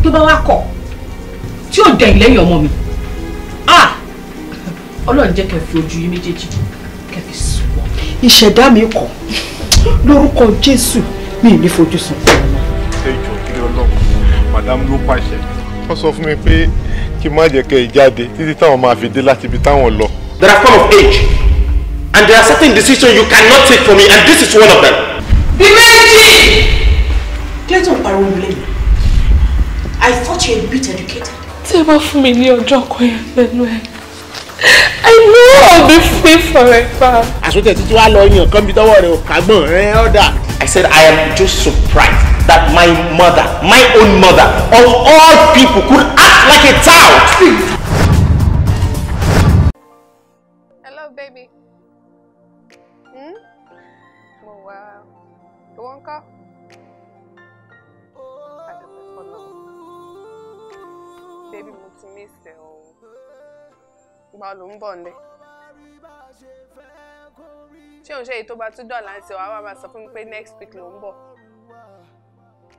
Tó bá wá kọ̀ tí ò dẹ̀yìn lẹ́yìn ọmọ mi, ah, Ọlọ́run jẹ́ kẹ́ fi ojú yín méjèèjì kẹ́ fi sùn wọ́n. Ìṣẹ̀dá mi kọ̀ lórúkọ Jésù, mi ì ní fojú sunkún ọmọ. Ẹ jọ̀ọ́ kí Ọlọ́run, madam ló pàṣẹ. Wọ́n sọ fún mi pé kí n má jẹ́ kẹ́ ẹ jáde títí táwọn máa fi dé láti ibi táwọn lọ. That I've come of age and there are certain decisions you cannot take for me and this is one of them. Bí méjì! Clayton pariwo mi lẹ́yìn. I thought you were a bit educated. Tí ẹ bá fún mi ní ọjọ́ kan yẹn pẹ̀lú ẹ, I know I'll be free forever. Àsọtẹ̀ títí wàá lọ yàn kán bí tọwọ́ rẹ̀ ò kágbọ̀n ẹ̀ ọ̀dà. I said I am just surprised that my mother, my own mother, of all people could act like a tout. Hello, baby. Hmm? Mo wà. Ìwọ ńkọ́? Àdúpẹ́ fọ́lọ́run. Baby, mo ti miss ẹ o. Ìgbà wo lò ń bọ̀ nílé? Ṣé òun ṣe èyí tó bá tún dọ̀là ń ṣe wàá wá máa sọ fún mi pé next week ló ń bọ̀?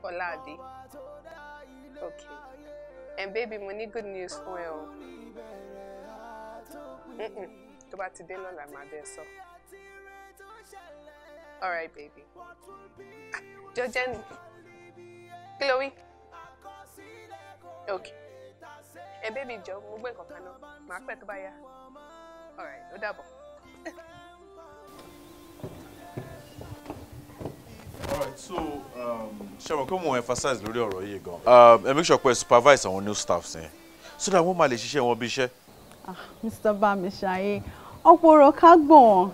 Ọ̀la àbí? Okay. And baby, mo ní good news fún ẹ o. Mm-mm. Tó bá ti dé lọ́la, màá bẹ́ẹ̀ sọ. All right, baby. Jọjẹ́ ni. Kí ló wí? Okay. Ẹ baby jọ, mo gbé nǹkan kan náà. Màá pẹ́ tó bá yá. All right, ó dàbọ̀. Alright, so ṣe mọ̀ pé mo emphasize lórí ọ̀rọ̀ yìí gan. Ẹ make sure pé supervise àwọn new staffs yẹn so that wọ́n máa lè ṣiṣẹ́ wọn bí iṣẹ́. Mr. Bámiṣayé, ọ̀pọ̀ ọ̀rọ̀ ká gbọ̀n.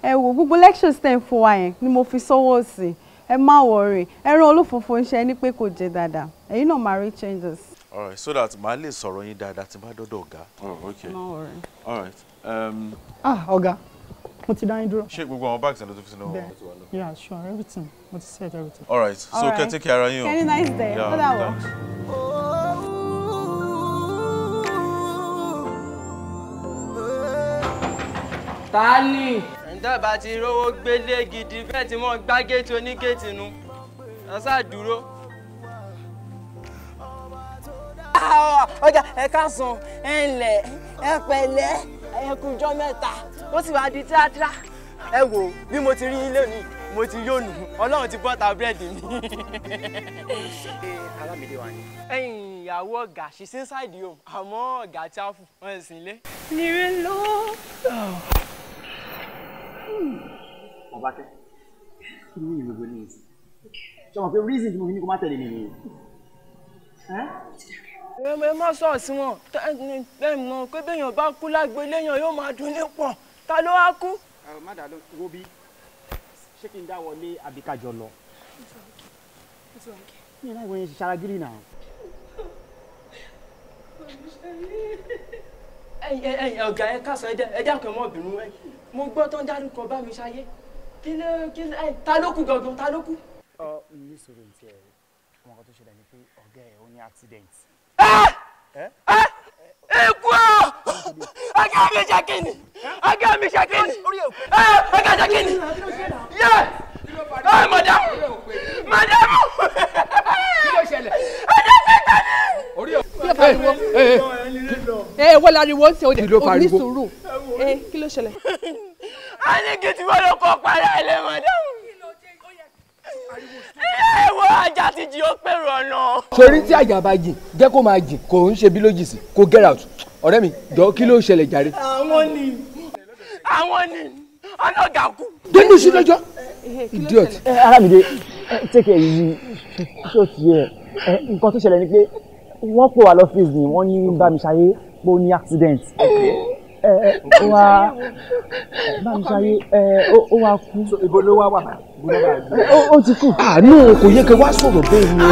Ẹ wo gbogbo lectures tẹ̀ ń fún wa yẹn ni mo fi sọ́wọ́ sí. Ẹ má worry, ẹran olófòfò ń ṣe ẹni pé kò jẹ dáadáa. Ẹ̀yin náà máa rí changes. Alright, so that màá lè sọ̀rọ̀ yín dáadáa tí n bá dọ́dọ̀ ọ̀gá. Oh, okay. Má worry. Alright. Ah, ọ̀gá, mo ti dá yín dúró. Ṣé gbogbo àwọn bags ẹ̀ ló ti fi sínú? Bẹ́ẹ̀, yeah, sure, everything. Mo ti set everything. Alright, so Alright. kẹ́ take care ara yín o. Have a nice day. Yeah, Ó dàbọ̀. thanks. Ta ni. Ǹjẹ́ bá ti rówó gbélé gidi bẹ́ẹ̀ tí wọ́n gbá géètì onígéètì nu ẹ ṣáà dúró. Ọjà ẹ káàsán, ẹ ǹlẹ́, ẹ pẹ̀lẹ́, ẹ kújọ́ mẹ́ta, ó sì wá di tíátírá. Ẹ wò bí mo ti rí yín lónìí, mo ti yónù, Ọlọ́run ti bọ́ta búrẹ́dì mi. Alámìdé wa ni. Ẹ̀yin ìyàwó ọ̀gá she's inside home, àmọ́ ọ̀gá tí a fún wọn sì lé. Nire lọ. Ọbákẹ́, kí ni ìlú gbogbo ní ìsìn? Ṣé o mọ̀ pé reason tí mo fi ní kó má tẹ̀lé mi nìyẹn? Ẹ má sọ̀rọ̀ sí wọn, ẹ mọ̀ pé béèyàn bá kú lágbo léèyàn yóò máa dún ní pọ̀, ta ló wá kú? Má dàá ló wo bí ṣé kí n dá wọlé àbí ká jọ lọ? Mi ò láì wọ yẹn ṣe ṣaragírí náà. Ẹ̀yin ọ̀gá ẹ káàsán, ẹ dákun ẹ má bínú ẹ. Mo gbọ́ tó ń dárúkọ Bámiṣayé. Kí ló kí ló ẹ ta ló kú gangan, ta ló kú? Ọ ní sọ̀rọ̀ ní tiẹ̀, ọmọ kan tó ṣẹlẹ̀ ni pé ọ̀gá ẹ̀ ó ní accident. Ikú o! Ọ̀gá mi ṣe kíni? Ọ̀gá mi ṣe kíni? Ọ̀gá ṣe kíni? Yẹ! Ẹ madam! Madam! Kí ló ṣẹlẹ̀? Ẹ̀jẹ̀ ti gbà mí! Kí ló pariwo? Ẹ wọ́n láriwo ń ṣe o dẹ̀ o ní sùúrù. Ẹ kí ló ṣẹlẹ̀? A ní kí tí wọ́n lọ kọ́ para ẹ̀ lẹ́ madam. Ẹ wo ajá ti jí ó pèrò ọ̀nà. Torí tí àjà bá jìn, jẹ́ kó máa jìn, kò ń ṣe bí lójì sí, kò get out. Ọ̀rẹ́ mi, jọ kí ló ṣẹlẹ̀ jàre? Àwọn ni ọlọ́gà kú. Dénú sí lọ́jọ́. Idiot. Alámìdé, take it easy, ṣé o ti yẹ? Nǹkan tó ṣẹlẹ̀ ni pé wọ́n pè wá lọ́fíìsì ni wọ́n ní Bámiṣayé pé ó ní accident. Ó wá Bámiṣayé ó wá kú. Ibo ló wá wà? Ó ti kú. Àánú kò yẹ kí wá sọ̀rọ̀ bẹ́ẹ̀ ni o.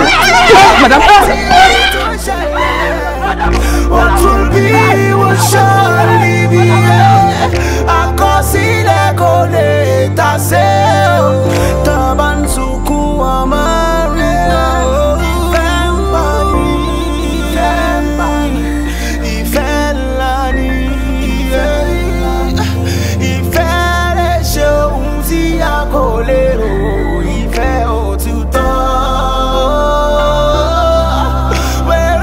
Madam. What will be will surely be. Àkọsílẹ̀ kò lè tàsé o. Tá a bá ń sunkún ọmọ rẹ̀ o. Ìfẹ́ ń pa ní, ìfẹ́ ń pa ní, ìfẹ́ ńlá ní. Ìfẹ́ lè ṣe ohun tí a kò lérò. Ìfẹ́ òtítọ́. Where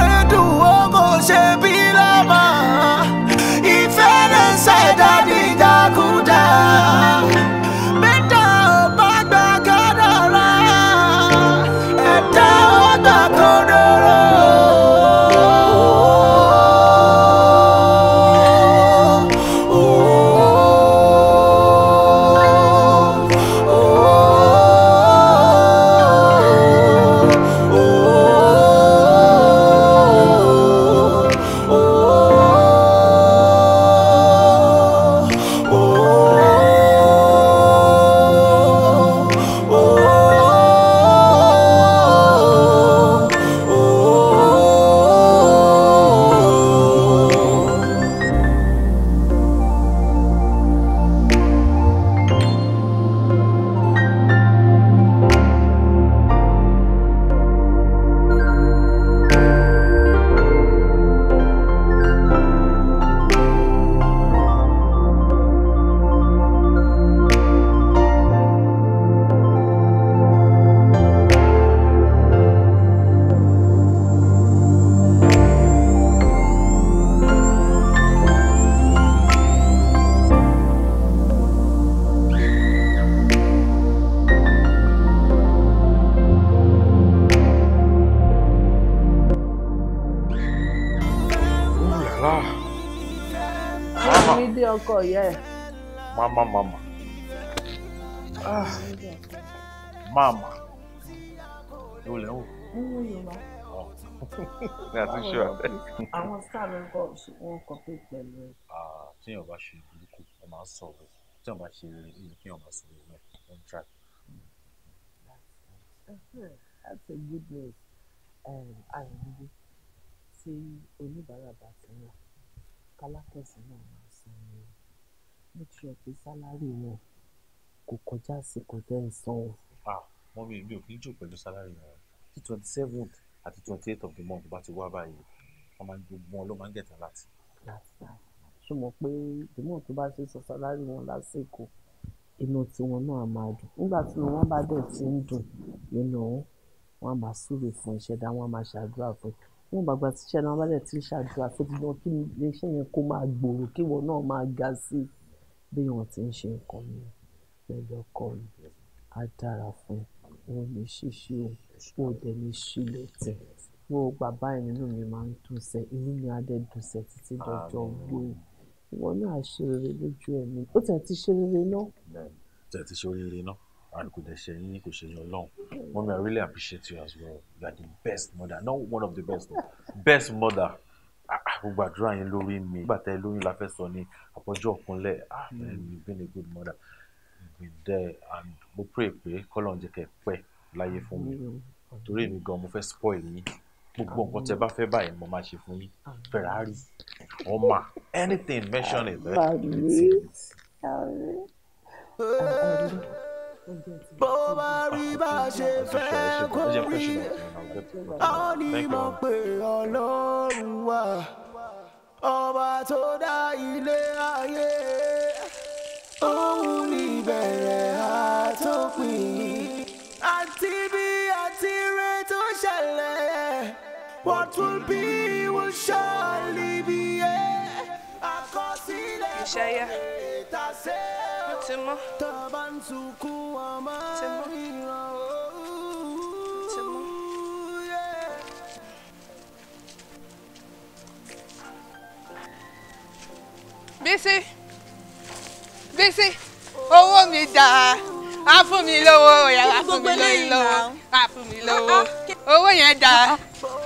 ọkọ ìyá ẹ̀. Mama mama. Ah. Mama. Èwo lẹ̀ ń wò? Mo ń wo Yorùbá. Ní àti ṣe wà bẹ́ẹ̀. Àwọn star ló ń kọ́ wọn kọ pé pẹ̀lú ẹ̀. Tíyàn bá ṣe burúkú, wọ́n máa ń sọ̀rọ̀. Tíyàn bá ṣe rere, kíyàn máa sọ̀rọ̀ náà. Wọ́n ń try. That's a good news. Ayọ̀mídé, tí oníbàárà bá ti ń rà, kálákẹ̀sì náà máa san ni. Make sure pé salary wọn kò kọjá àsìkò tẹ́ ń san o. Ah, mummy, mi ò kí ń jò pẹ̀lú salary wọn. Tí 27th àti 28th of the month bá ti wá báyìí, wọ́n máa ń gbogbo wọn ló máa ń gẹ̀tà láti. That's right. Ṣé o mọ̀ pé the more tó bá ṣe sọ salary wọn lásìkò, inú tiwọn náà á máa dùn. Nígbà tí inú wọn bá dẹ̀ ti ń dùn, you know, wọ́n á máa súre fún ìṣẹ̀dá, wọ́n á máa ṣàdúrà fún ẹ. Wọ́n bàgbà tí ìṣẹ̀dá wọn bá dẹ̀ ti ń ṣàdúrà fún ti kí iléeṣẹ́ yẹn kó máa gbòòrò, kí ìwọ náà máa ga sí i. Bí wọ́n ti ń ṣe nǹkan mi pẹ̀lú ọkọ mi, á dára fún ẹ. O ò ní ṣìṣe o, o ò dẹ̀ ní ṣílẹ̀ tẹ̀. Wọ́n gbà báyìí nínú mi máa ń dùn sẹ́, inú mi á dẹ̀ dùn sẹ́ títí dọjọ́ ogbó. Ìwọ náà á ṣe rere lójú ẹ̀mí. Ó tẹ̀ ti ṣe rere náà. Tẹ̀ ti ṣe rere náà. And kò dẹ̀ ṣe yín, kò ṣe yín Ọlọ́run. Mummy, I really appreciate you as well. You are the best mother. Not one of the best. Best mother. Gbogbo àdúrà yín lórí mi. Nígbà tẹ́ lóyún la fẹ́ sọ ni àpọ̀jù ọ̀kúnlẹ̀. Ah, man, you've been a good mother. You've been there and mo pray pé k'Ọlọ́run jẹ́ kẹ́ pẹ́ láyé fún mi. Torí èmi gan mo fẹ́ spoil yín. Gbogbo nǹkan tẹ́ bá fẹ́ báyìí mo máa ṣe fún yín. Ferrari, Hummer, anything, mention it. Bó bá rí bá ṣe fẹ́ kó rí, a ní mọ̀ pé Ọlọ́run wà, ọba tó dá ilé ayé, òun ní ìbẹ̀rẹ̀ àtòpin. Àti bí àti rẹ̀ tó ṣẹlẹ̀, what will be will surely be. Àkọsílẹ̀ Ìṣẹ́yà. Ti mọ́. Tá a bá ń sunkún ọmọ ríran o. Ti mọ́. Bísí, Bísí, owó mi dà, á fún mi lówó, yàrá fún mi lówó, á fún mi lówó, owó yẹn dà,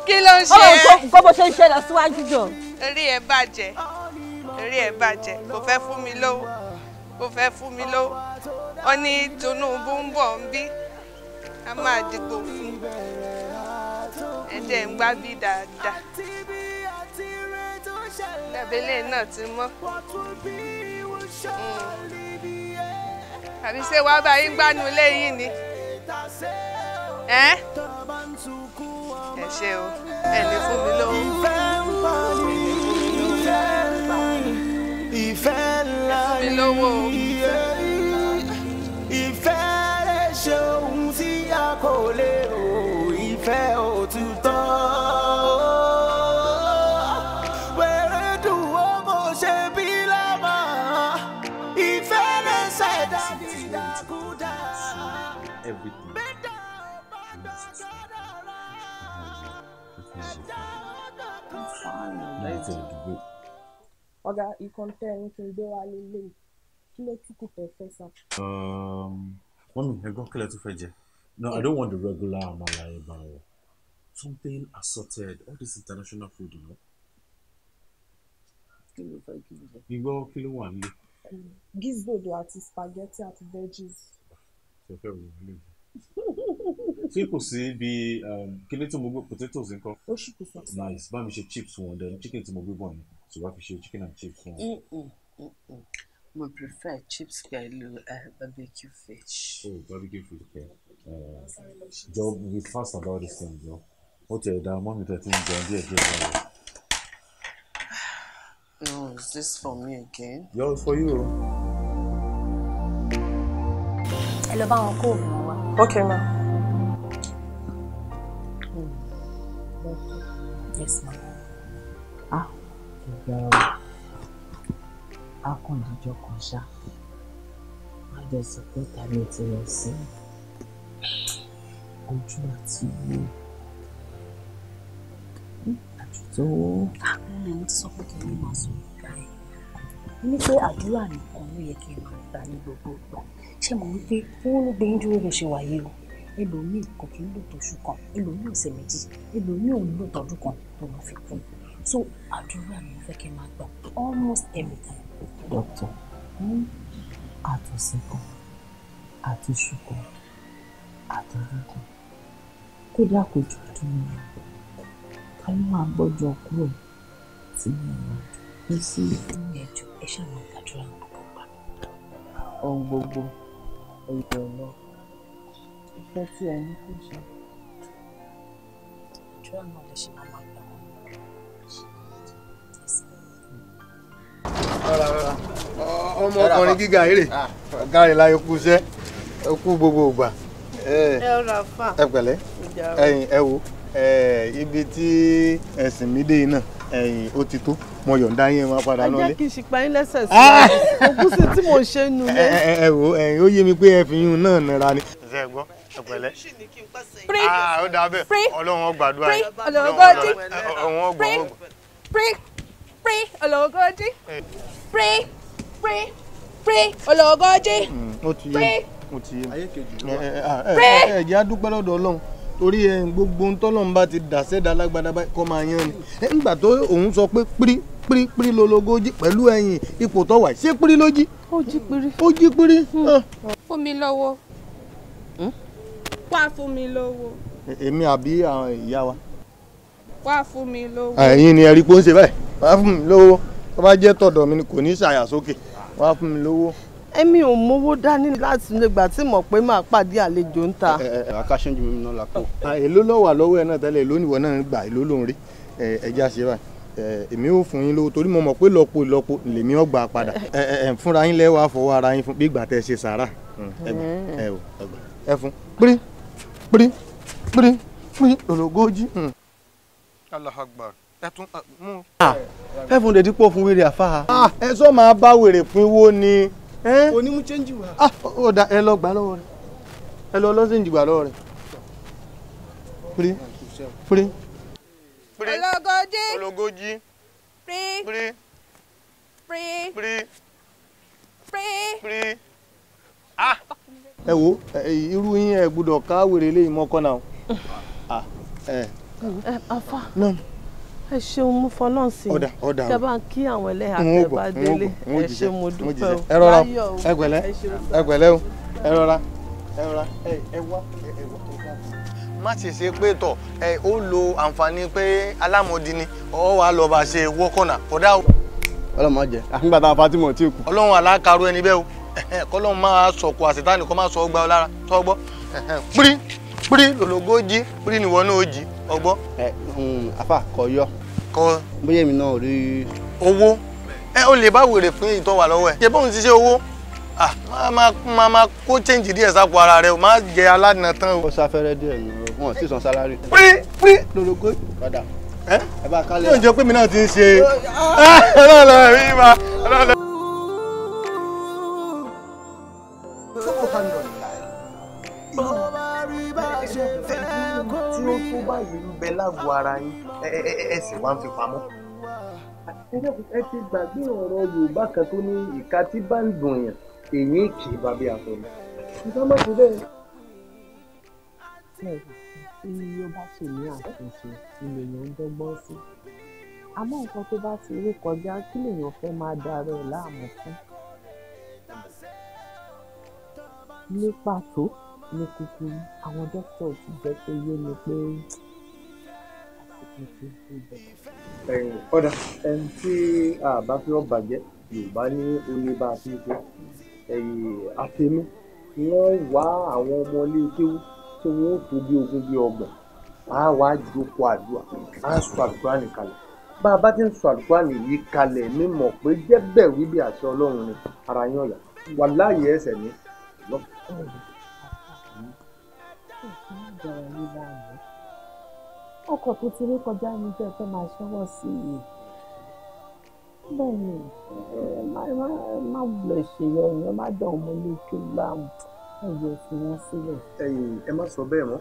kí ló ń ṣe ẹ́? Gbọ́ bó ṣe ń ṣẹlẹ̀ síwájú jọ. Orí ẹ̀ bàjẹ́, orí ẹ̀ bàjẹ́, kò fẹ́ fún mi lówó, kò fẹ́ fún mi lówó. Ó ní Tinubu ń bọ̀ ń bí, a máa dìbò fún. Ẹ jẹ́ ń gbá bí dáadáa. Dàbílẹ̀ náà ti mọ́. Àbí ṣé wàá bá yín gbánu ilé yìí ni? Ẹ ṣé o, ẹ lè fún mi lówó. Ìfẹ́ ńlá Fún mi lówó o. Ìfẹ́ lè ṣe ohun tí a kò lè rò, ìfẹ́ òtítọ́. Wẹ̀rẹ̀ dùn ó kò ṣe bí lámà, ìfẹ́ lè ṣẹ̀dá dídàkudà. Everything. Ọ̀gá, ìkan tẹ́ ẹni kí n gbé wá lélẹ̀, kí ló tún kù tẹ́ fẹ́ sá? Mummy, ẹ̀gbọ́n kí lẹ tún fẹ́ jẹ? No, I don't want the regular amala eba o. Something assorted, all this international food, you know. Kí ló fẹ́ kí n jẹ? Ìgbọ́ kí ló wà nílé? Gizdodo àti spaghetti àti veggies. Ṣé o fẹ́ wò ó lè jẹ? Ṣé kò sí bí kíní tí mo gbé potatoes ńkọ́? Ó ṣì kò sọ. Nice, bá mi ṣe chips wọn then chicken tí mo gbé bọ̀ ni. So wá fi ṣe chicken and chips wọn. Mo prefer chips pẹ̀lú barbecue fish. Oh, barbecue fish, okay. Jọ be fast about this thing, jọ. Ó ti ẹ̀dá mọ́mí tẹ̀ tí ń jẹun díẹ̀ díẹ̀ báyìí. No, is this for me again? Yo, it's for you. Ẹ lọ bá wọn kó oògùn wa. Okay, ma. Yes, ma. Ah, ìgbà o. A kàn jíjọ kan ṣá. Má jẹ́ sọ pé ta ló ti lọ sí ojú àti ìwé. Àjùtò. Mo ti sọ pé kí n máa sọ báyìí. Ní pé àdúrà nìkan ló yẹ kí n máa gbà ní gbogbo ìgbà. Ṣé mo wí pé owó ló gbé yín dúró bó ṣe wà yìí o? Ẹlòmíì kò kí ń lò tóṣù kan, ẹlòmíì ọ̀sẹ̀ méjì, ẹlòmíì ò ń lò tọdún kan tó lọ fi kú. So àdúrà ni mo fẹ́ kí n máa gbà almost every time. Doctor, àtọ̀sẹ̀ kan, àtọ̀ṣù kan, àtọ̀dún kan, kódà kò jù ọdún mẹ́rin. Ta ló máa gbọ́jọ kú ẹ̀ tí mo máa dùn sí ẹjọ́ ẹ ṣáà máa gbàdúrà gbogbo gbà. Ohun gbogbo ẹ̀yọ̀ lọ ìfẹ́ tí ẹ ní kò ṣe. Àdúrà náà lè ṣe máa máa gbà wọ́n. Ọmọkùnrin gíga eré ọ̀gá rẹ̀ láyé kú iṣẹ́ kú gbogbo ìgbà. Ẹ pẹ̀lẹ́, ẹ̀yin ẹ wo ibi tí ẹ̀sìn mi dé náà, ẹ̀yin ó ti tó, mo yọ̀ǹda yín máa padà lọlé. Ẹ jẹ́ kí n ṣì pa yín lẹ́sẹ̀ sí i, ogún sí tí mò ń ṣe nu lé. Ẹ wo ẹ̀yin ó yé mi pé ẹ fi yún náà nira ni. Ṣé ẹ gbọ́, ẹ pẹ̀lẹ́. Ó dà bẹ́ẹ̀, Ọlọ́run ó gbàdúrà yín. Ọlọ́run ó gbọ́. Pray, ológójì. Pray, pray, pray, ológójì. Ó ti yé, ó ti yé. Ẹ jẹ́ á dúpẹ́ lọ́dọ̀ Ọlọ́run torí gbogbo ohun tọ́lọ́run bá ti dà sẹ́dá lágbádá báyìí kọ́ máa yan ni. Nígbà tó òun sọ pé pírí pírí pírí lológójì pẹ̀lú ẹ̀yìn ipò tó wà, ṣé pírí ló jí? Ó jí pírí. Ó jí pírí. Fún mi lọ́wọ́. Wá fún mi lọ́wọ́. Èmi àbí àwọn ìyá wa. Wá fún mi lówó. Ẹ̀yin ni ẹ̀rí pé ó ń ṣe báyìí. Wá fún mi lówó. Tó bá jẹ́ tọ̀dọ̀ mi ni kò ní ṣàyà sókè. Wá fún mi lówó. Èmi ò mówó dání láti ilé ìgbà tí mọ̀ pé máa pàdé àlejò ń ta. Akáṣẹ́njú mi náà la kó. Èló ló wà lọ́wọ́ ẹ náà tẹ́lẹ̀, èló nìwọ náà ń gbà, èló ló ń rí. Ẹ já ṣe báyìí. Èmi ò fún yín lówó torí mo mọ̀ pé lọ́pọ̀ ìlọ́po lèmi ò gbà padà. Fúnra yín lẹ́wọ̀ àfọwọ́ ara yín fún bí ìgbà tẹ́ ṣe sàárà. Ẹ gbà, ẹ ò, ẹ gbà. Ẹ fún. Pírí pírí pírí pírí lológójì. Allahu Akbar. Ẹ tún mú. 500 pọ̀ fún wèrè àfáà. Ẹ sọ máa bá wèrè pínwó ni. Onímú chẹ́ńjì wá. Ó dà, ẹ lọ gbà lọ́wọ́ rẹ̀. Ẹ lọ lọ́sìnjì gbà lọ́wọ́ rẹ̀. Pírí pírí. Ológójì. Ológójì. Pírí. Pírí. Pírí. Pírí. Pírí. Pírí. Ẹ wo irú yín ẹ gbọ́dọ̀ ká wèrè léyìí mọ́kànnà o. Afa, ẹ ṣeun, mú fọlọ́n sí i. Ọ̀dà kẹ bá ń kí àwọn ẹlẹ́hà tẹ bá délé. Ẹ ṣe mo dúpẹ́ o. Ẹ rọra, ẹ pẹ̀lẹ́, ẹ pẹ̀lẹ́ o, ẹ rọra, ẹ rọra, ẹ wá, ẹ wá. Má ṣe ṣe pé tọ̀ ẹ ó lo àǹfààní pé alámọ̀dí ni ọ wà lọ bá ṣe wọ́kànnà kódà o. Ọlọ́run má jẹ́ àfíngbà táwọn Fatima tí kù. Ọlọ́run alákarú ẹni bẹ́ẹ̀ o, kọ́lọ́run máa sọ̀kò àṣetánì kọ́ máa sọ ọgbà ọ lára tọ́ gbọ́. Pírí pírí lòlógójì, pírí nìwọ náà ó jí ọgbọ́. Afa kọ yọ. Kọ. Bóyá èmi náà rí. Owó ẹ o lè bá wèrè fún èyí tó wà lọ́wọ́ ẹ. Ṣé bóun ti ṣe owó? Máa kó chẹ́ǹjì díẹ̀ sápò ara rẹ o, má jẹ aládùn tán o. Ó sáfẹ́rẹ́ díẹ̀ ni wọn ò tí san sálárì. Pírí pírí lòlógójì. Padà. Ẹ ẹ bá kálẹ̀. Yóò jẹ́ pé mi náà ti ń ṣe. Ọlọ́run rí ma. Tí ó tó báyìí ń bẹ lágbo ara yín, ẹ sì wá ń fi pamọ́. Ẹ ti gbàgbé ọ̀rọ̀ Yorùbá kan tó ní ìka tí bá ń dùn yàn èyí kì í bá bí aṣọ ni. Nǹkan má ṣe bẹ́ẹ̀. Tí ó bá ṣe ní àtúnṣe ni lèèyàn ń dọ́gbọ́n sí. Àmọ́ nǹkan tó bá ti rí kọjá, kí lèèyàn fẹ́ máa da ara ẹ̀ láàmú fún? Ní pàtó, ní kúkúrú, àwọn dókítà ti jẹ́ pé yé mi pé àsìkò ti ń bọ̀. Ọ̀dà ẹni tí a bá fi ọ́ bàjẹ́, Yorùbá ní oní bá a fi ṣe àtẹ̀mí wọ́n wá àwọn ọmọ ilé kéwú tí wọ́n ó tó bí 20 bí 30, á wá jókòó àdúrà, á sọ àdúrà nìkalẹ̀. Bá a bá ti ń sọ àdúrà nìyí kalẹ̀, mímọ̀ pé jẹ́bẹ̀ wí bí àṣẹ Ọlọ́run ni ara yín ọ̀yà wà láàyè ẹsẹ̀ ní lọ. Ọkọ̀ tó ti rí kọjá ní tẹ́ fẹ́ máa ṣọ́wọ́ sí i. Bẹ́ẹ̀ ni, má wulẹ̀ ṣèyọnu, ẹ má dán ọmọ ilé kí láàmú, ẹ yọ fi wọ́n sílẹ̀. Ẹ̀yin ẹ má sọ bẹ́ẹ̀ mọ́.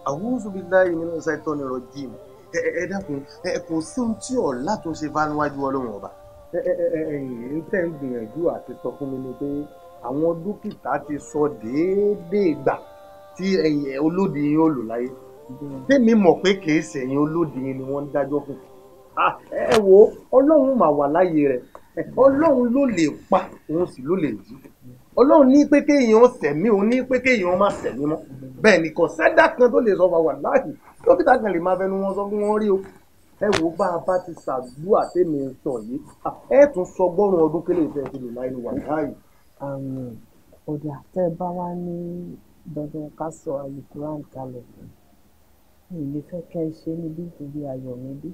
A'udhu billahi minash shaitani rajim. Ẹ dákun, ẹ kò sí ohun tí ọ̀la tó ṣe bá níwájú Ọlọ́run ọba. Ẹ̀yin tẹ́ ń gbìyànjú àti sọ fún mi ni pé àwọn dókítà ti sọ déédéé ìgbà tí ẹ̀yin olódi yín ó lò láyé. Tèmi mọ̀ pé kìí ṣẹ̀yin olódi yín ni wọ́n ń dájọ́ fún. Ẹ wo, Ọlọ́run mà wà láyé rẹ̀. Ọlọ́run ló lè pa, òun sì ló lè jí. Ọlọ́run ní pé kéèyàn sẹ̀mí, òun ní pé kéèyàn má sẹ̀mí mọ́. Bẹ́ẹ̀ ni kò sẹ́dá kan tó lè sọ fún wa láàyè. Dókítà kan lè máa fẹnu wọn sọ fún wọn rí o. Ẹ wo, bá a bá ti ṣàdúrà tèmi ń sọ yìí, ẹ tún sọ ọgọ́rùn-ún ọdún kélé ìfẹ́ ti lò láyé wà láàyè. Àmín. Ọ̀dà tẹ́ ẹ bá wá ní dandan ká sọ Alukuran kalẹ̀, mi ò lè fẹ́ kẹ́ ẹ ṣe níbí nítorí Ayọ̀mídé.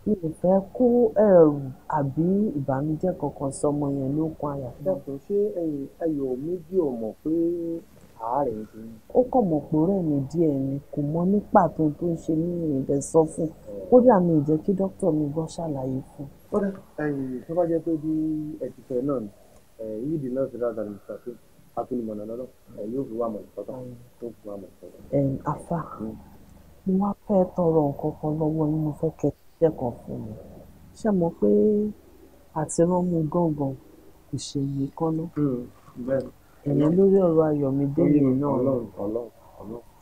Mi ò fẹ́ kó ẹ̀rù àbí ìbànújẹ́ kankan sọmọ yẹn lókun àyà. Dákun, ṣé ẹ̀yin Ayọ̀mídé ò mọ̀ pé àárẹ̀ ń ṣe yín? Ó kàn mọ̀ pé ọ̀rẹ́ mi díẹ̀ ni, kò mọ ní pàtó tó ń ṣe mí, ìrìn sọ fún un. Kódà mi ò jẹ́ kí dókítà mi gan ṣàlàyé fún un. Kódà ẹ̀yin tó bá jẹ́ pé bí ẹ ti fẹ́ náà ni, yídì náà ti ráta ní ìsàkó afinimọ̀nà lọ́dọ̀ yóò fi wá mọ̀ ìsọ́tọ̀ tó fi wá mọ̀ ìsọ́tọ̀. Àfà, mo wá fẹ́ tọrọ nǹkan kan lọ́wọ́ yín, mo fẹ́ kẹ́ ṣiṣẹ́ kan fún mi. Ṣé mo pé àtiránmú gángan kò ṣe iye kọ́ná? Ẹ̀yìn lórí ọ̀rọ̀ Ayọ̀mídé yìí náà.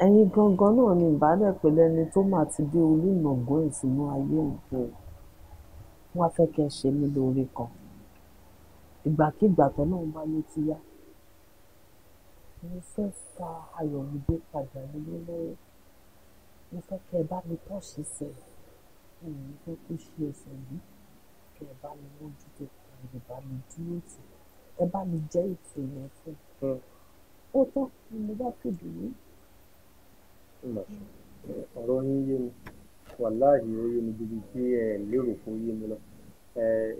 Ẹ̀yin gangan náà ni ìbálẹ̀ pẹ̀lú ẹni tó máa ti dé olùnàgún ìsúná ayé mi. Wọ́n á fẹ́ kẹ́ ṣe mí lóore kan. Ìgbàkigbà tọ́lọ́run bá ló ti yá, mo fẹ́ fa Ayọ̀mídé padà nílé lọ́wọ́. Mo fẹ́ kẹ́ ẹ bá mi tọ́ṣì sẹ̀. Mi ò ní fẹ́ kó ṣe ẹsẹ̀ yìí. Kẹ́ ẹ bá mi mójútó, kẹ́ ẹ bá mi dúró tì. Ẹ bá mi jẹ́ ìtùnú fún un. Ó tán ni mo bá fìdí mú. Ọ̀rọ̀ yín yé mi, wàláhì ó yé mi ju bí tí ẹ lérò fún yé mi lọ.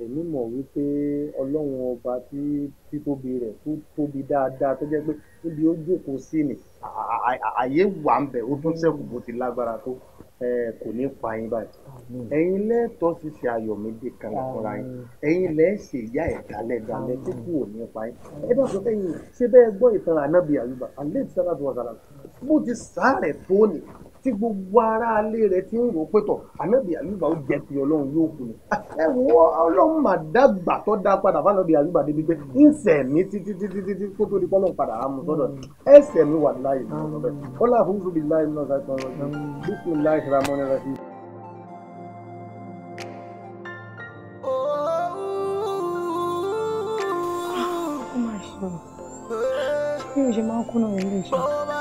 Èmi mọ̀ wípé Ọlọ́run ọba tí títóbi rẹ̀ tó tóbi dáadáa, tó jẹ́ pé níbi ó jókòó sí ni àyè wà ń bẹ̀, ó tún ṣẹ́kù bó ti lágbára tó, kò ní pa yín báyìí. Ẹ̀yin lẹ́tọ̀ọ́ sì ṣe Ayọ̀mídé kan fúnra yín. Ẹ̀yin lẹ́ ṣe ìyá ẹ̀ dalẹ́dalẹ́ tí kò ní pa yín. Ẹ bá sọ fẹ́yìn ṣé bẹ́ẹ̀ gbọ́ ìtàn Ànábì Àyùbá alayhi salatu wa salam, bó ti sáré tó ni tí gbogbo aráalé rẹ̀ ti ń rò pé tọ̀ Ànábì Àyùbá ó jẹ́ ti Ọlọ́run yóò kú ni. Ẹ wo, Ọlọ́run mà dàgbà tó dá padà fánábì Àyùbá débi pé ń sẹ̀mí títí títí títí kó tó di pọ́lọ́n padà á mú sọ́dọ̀. Ẹ sẹ̀mí wà láàyè lọ́wọ́ bẹ́ẹ̀. Ọlá àfúrúsù bíi láì náà sáà tán lọ́jọ́. Bismillahir rahmanir rahim. Ó máa ṣe o, bí o ṣe máa ń kúnà nílé iṣẹ́ bàbá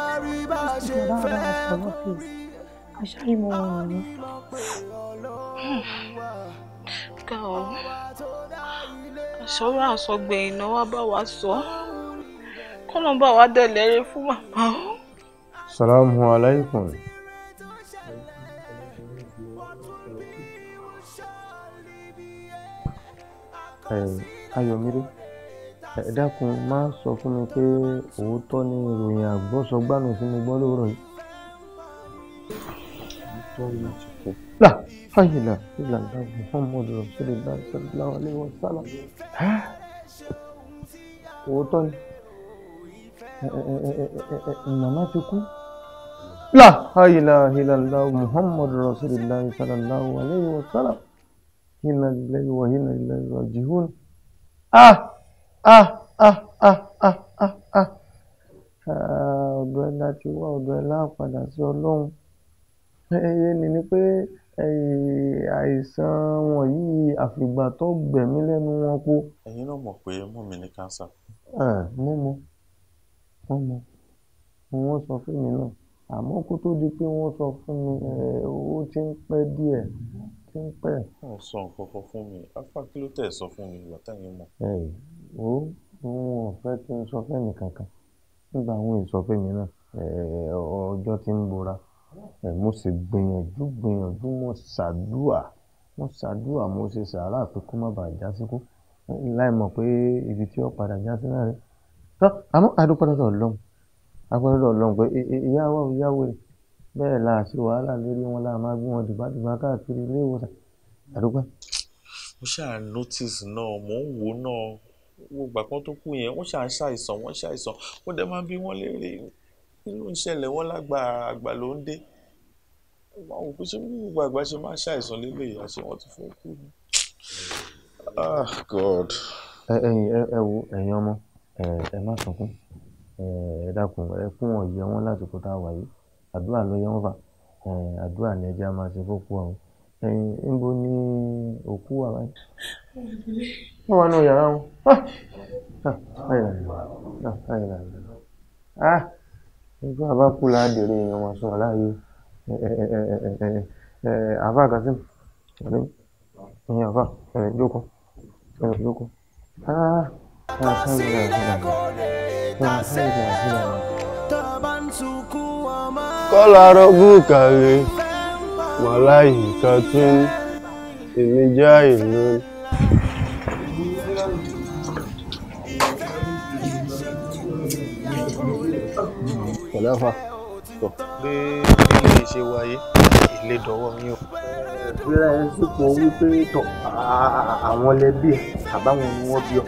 bá a sọ lọ́fíìsì aṣáájú wọn nìyí. Ga ọ, àṣọrọ àsọgbẹ̀yìn náà wá bá wa sọ, kọ́nà bá wa dẹ̀lẹ́rẹ́ fún màmá o. Salamu alaikum. Ayọ̀mídé, ẹ dákun, má sọ fún mi pé òótọ́ ni ìròyìn àgbọ́sọgbánù tí mo gbọ́ lóòrọ̀ yìí. La ilaha illallah Muhammadu Rasulullah sallallahu alaihi wasallam. Òótọ́ ni màmá ti kú. La ilaha illallah Muhammadu Rasulullah sallallahu alaihi wasallam. Inna lillahi wa inna ilaihi raji'un. Ah! Ah ah ah ah ah ah ọ̀dọ̀ ẹ láti wá, ọ̀dọ̀ ẹ lápadà sí Ọlọ́run. Ẹyẹ ni pé àìsàn wọ̀nyí àfìgbà tó gbẹ̀mí lẹ́nu wọn po. Ẹ̀yin náà mọ̀ pé mummy ní kánsà. Mo mọ̀, wọ́n sọ fún mi náà, àmọ́ kó tó di pé wọ́n sọ fún mi, ó ti ń pẹ́ díẹ̀, ti ń pẹ́. Wọ́n sọ nǹkan kan fún mi, afa kí ló tẹ̀ sọ fún mi ìgbà táyìn mọ̀. Ó wọn ò fẹ́ kí n sọ fẹ́ni kankan nígbà àwọn ìsọfẹ́ mi náà, ọjọ́ tí ń bora. Mo sì gbìyànjú, mo ṣàdúà, mo ṣe sàárà pé kó má bàa já síkú, láì mọ̀ pé ibi tí ó padà já sí náà rẹ̀. Tọ́ àmọ́ adúpẹ́ lọ́dọ̀ Ọlọ́run, adúpẹ́ lọ́dọ̀ Ọlọ́run pé ìyá wa ò yáwó rẹ̀, bẹ́ẹ̀ la ṣe wàhálà lórí wọn, la máa gbé wọn dìgbàdìgbà káàkiri ilé ìwòsàn. Adúpẹ́. Mo ṣáà notice náà, mò ń wò náà, gbogbo ìgbà kan tó kú yẹn, wọ́n ṣáà ń ṣàìsàn, wọ́n ṣàìsàn, wọ́n dẹ̀ máa ń bí wọ́n léèrè kí ló ń ṣẹlẹ̀, wọ́n lágbà àgbà ló ń dé. Wọ́n wò pé ṣé gbogbo àgbà ṣe máa ń ṣàìsàn lélẹ̀ yìí, àṣé wọ́n ti fẹ́ kú ni. Ah, God. Ẹ̀yin, ẹ wo, ẹ̀yin ọmọ, ẹ má sunkún. Ẹ dákun, ẹkún ọ̀yẹ́ wọn lásìkò tá a wà yìí. Àdúrà ló yẹ wọ́n fà. Àdúrà ni ẹjẹ́ a máa ṣe fókù ọ̀hún. Ẹ̀yin, níbo ni òkú wà báyìí? Wọ́n wà nínú yàrá wọn. Ah! Nígbà bá kú láàdèrè èèyàn wọn sùn láàyè. Àfáà Kasim, ẹ̀yin àfáà, ẹ jókòó, ẹ jókòó. Ah! Kọ́lá rọ́gùn kàlẹ́ wàláhì katún èmi já ìlú. Pẹ̀lẹ́ àfà. Bí ilé ṣe wáyé, ilé dọwọ́ yín o. Ìfira ẹ sípò wípé tọ àwọn lẹbí ẹ àbáwọn ni wọ́n bí ọ.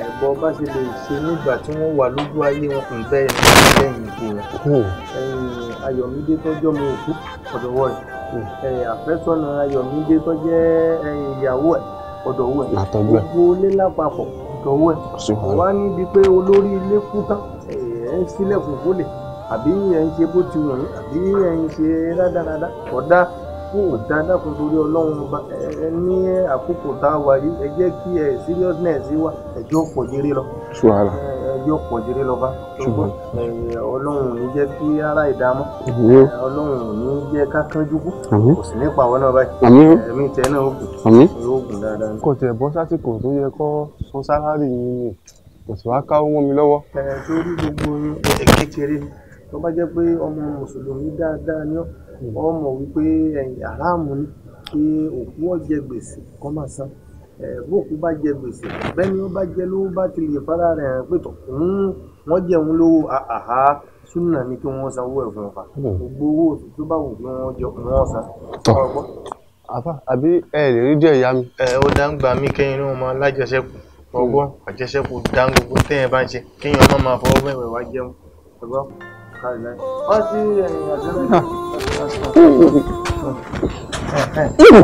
Ẹ̀bọ bá ṣe lè ṣe nígbà tí wọ́n wà lójú ayé wọn kò bẹ́ẹ̀ ní lẹ́yìn ikú wọn. Ayọ̀mídé tọ́jọ́ ọmọ òkú ọ̀dọ̀wọ́ rẹ̀. Àfẹ́sọ́nà Ayọ̀mídé tó jẹ́ ìyàwó ẹ̀ ọ̀dọ̀wọ́ ẹ̀. Gbogbo ilé lápapọ̀ ọ̀dọ̀wọ́ ẹ̀. Wá níbi pé olórí ilé kú tán, ẹ̀ ń sílẹ̀kùn fólè àbí ẹ̀ ń ṣe bó ti wù yín àbí ẹ̀ ń ṣe rádaràda ọ̀dà kò dáadáa kò torí Ọlọ́run ọba. Ẹ ní àkókò tá a wà yìí, ẹ jẹ́ kí ẹ seriousness wà, ẹjọ́ pọ̀ jèrè lọ. Ẹjọ́ pọ̀ jèrè lọ bá. Ọlọ́run ò ní jẹ́ kí ara ìdààmú. Ọlọ́run ò ní jẹ́ ká kánjú kú. Kò sì ní pa àwọn náà báyìí. Ẹ̀mí tẹ náà ó gùn. Yóò gùn dáadáa. Kò tiẹ̀ bọ́ sásìkò tó yẹ kó san sálárì mi ni kò sì wá káwọ́ mọ́ mi lọ́wọ́. Ẹ torí gbogbo ẹ̀ kékeré ni tó bá jẹ́ pé ọmọ mùsùlùmí dáadáa ni ọ́ mọ̀ wípé aráàmù ni kí òkú ó jẹ gbèsè kó máa san. Bókú bá jẹ gbèsè, bẹ́ẹ̀ ni ó bá jẹ lówó bá ti lè fara rẹ̀ hàn pé tọ̀ wọ́n jẹun lówó, àhá súnà ni kí wọ́n sanwó ẹ̀ fún ọ̀fà. Gbogbo owó oṣù tó bá wù kí wọ́n jẹ wọ́n san. Àfà, àbí ẹ lè rí díẹ̀ yá mi. Ẹ ó dá ń gbà mí kẹ́yìn ní wọn máa lájẹsẹ́kù. Ọgbọ́n àjẹsẹ́kù dá ń gbogbo tẹ́yìn bá ń ṣe kéèyàn má máa fọwọ́ mẹ́wẹ̀ẹ́ wá jẹun. Ẹ̀gbọ́n wọ́n sí ẹ̀yìn àjẹmẹ́. Irú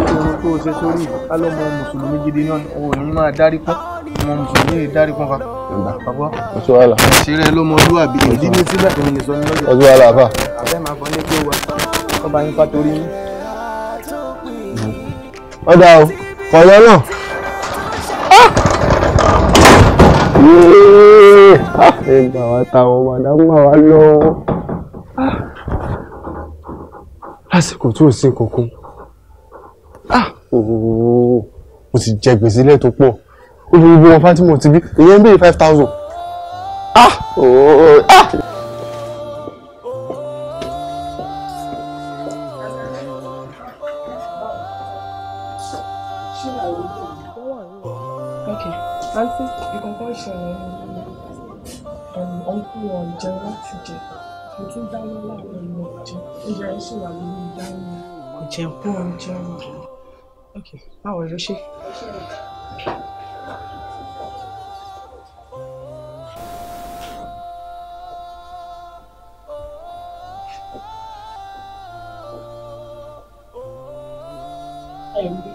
irun tó ṣe sórí alọ́mọ mùsùlùmí gidi náà ò ní máa dárí pọ́n. Ọmọ mùsùlùmí yìí dárí pọ́n fa. Bàbá ìṣeré lọ́mọlúwàbí ìdí ní síbẹ̀ èmi nìsọ ní lọ́jọ́. Ọdún wàhálà àfà. Àbẹ́ máa bọ́ ní pé wa ọba yín fa torí yín. Ọ̀dà o, kọ̀ọ̀yọ́ náà. Ẹgbà wa táwọn màdámù wa lọ. Lásìkò tó sí kankan. Mo ti jẹ gbèsè ilé tó pọ̀. Ó fi gbogbo wọn Fátímọ̀ ti bí. Ìyẹn ń béèrè 5,000. Okay, aunty, nǹkan ṣẹlẹ̀ ní ọ̀nkú wọn jẹun láti jẹ. Mo tún dáná láàárọ̀ ìmọ̀ jẹ. Oúnjẹ yẹn sì wà lórí ìdáná. Kò jẹun. Wọn ò jẹun. Okay, báwo ló ṣe? Ayọ̀mídé.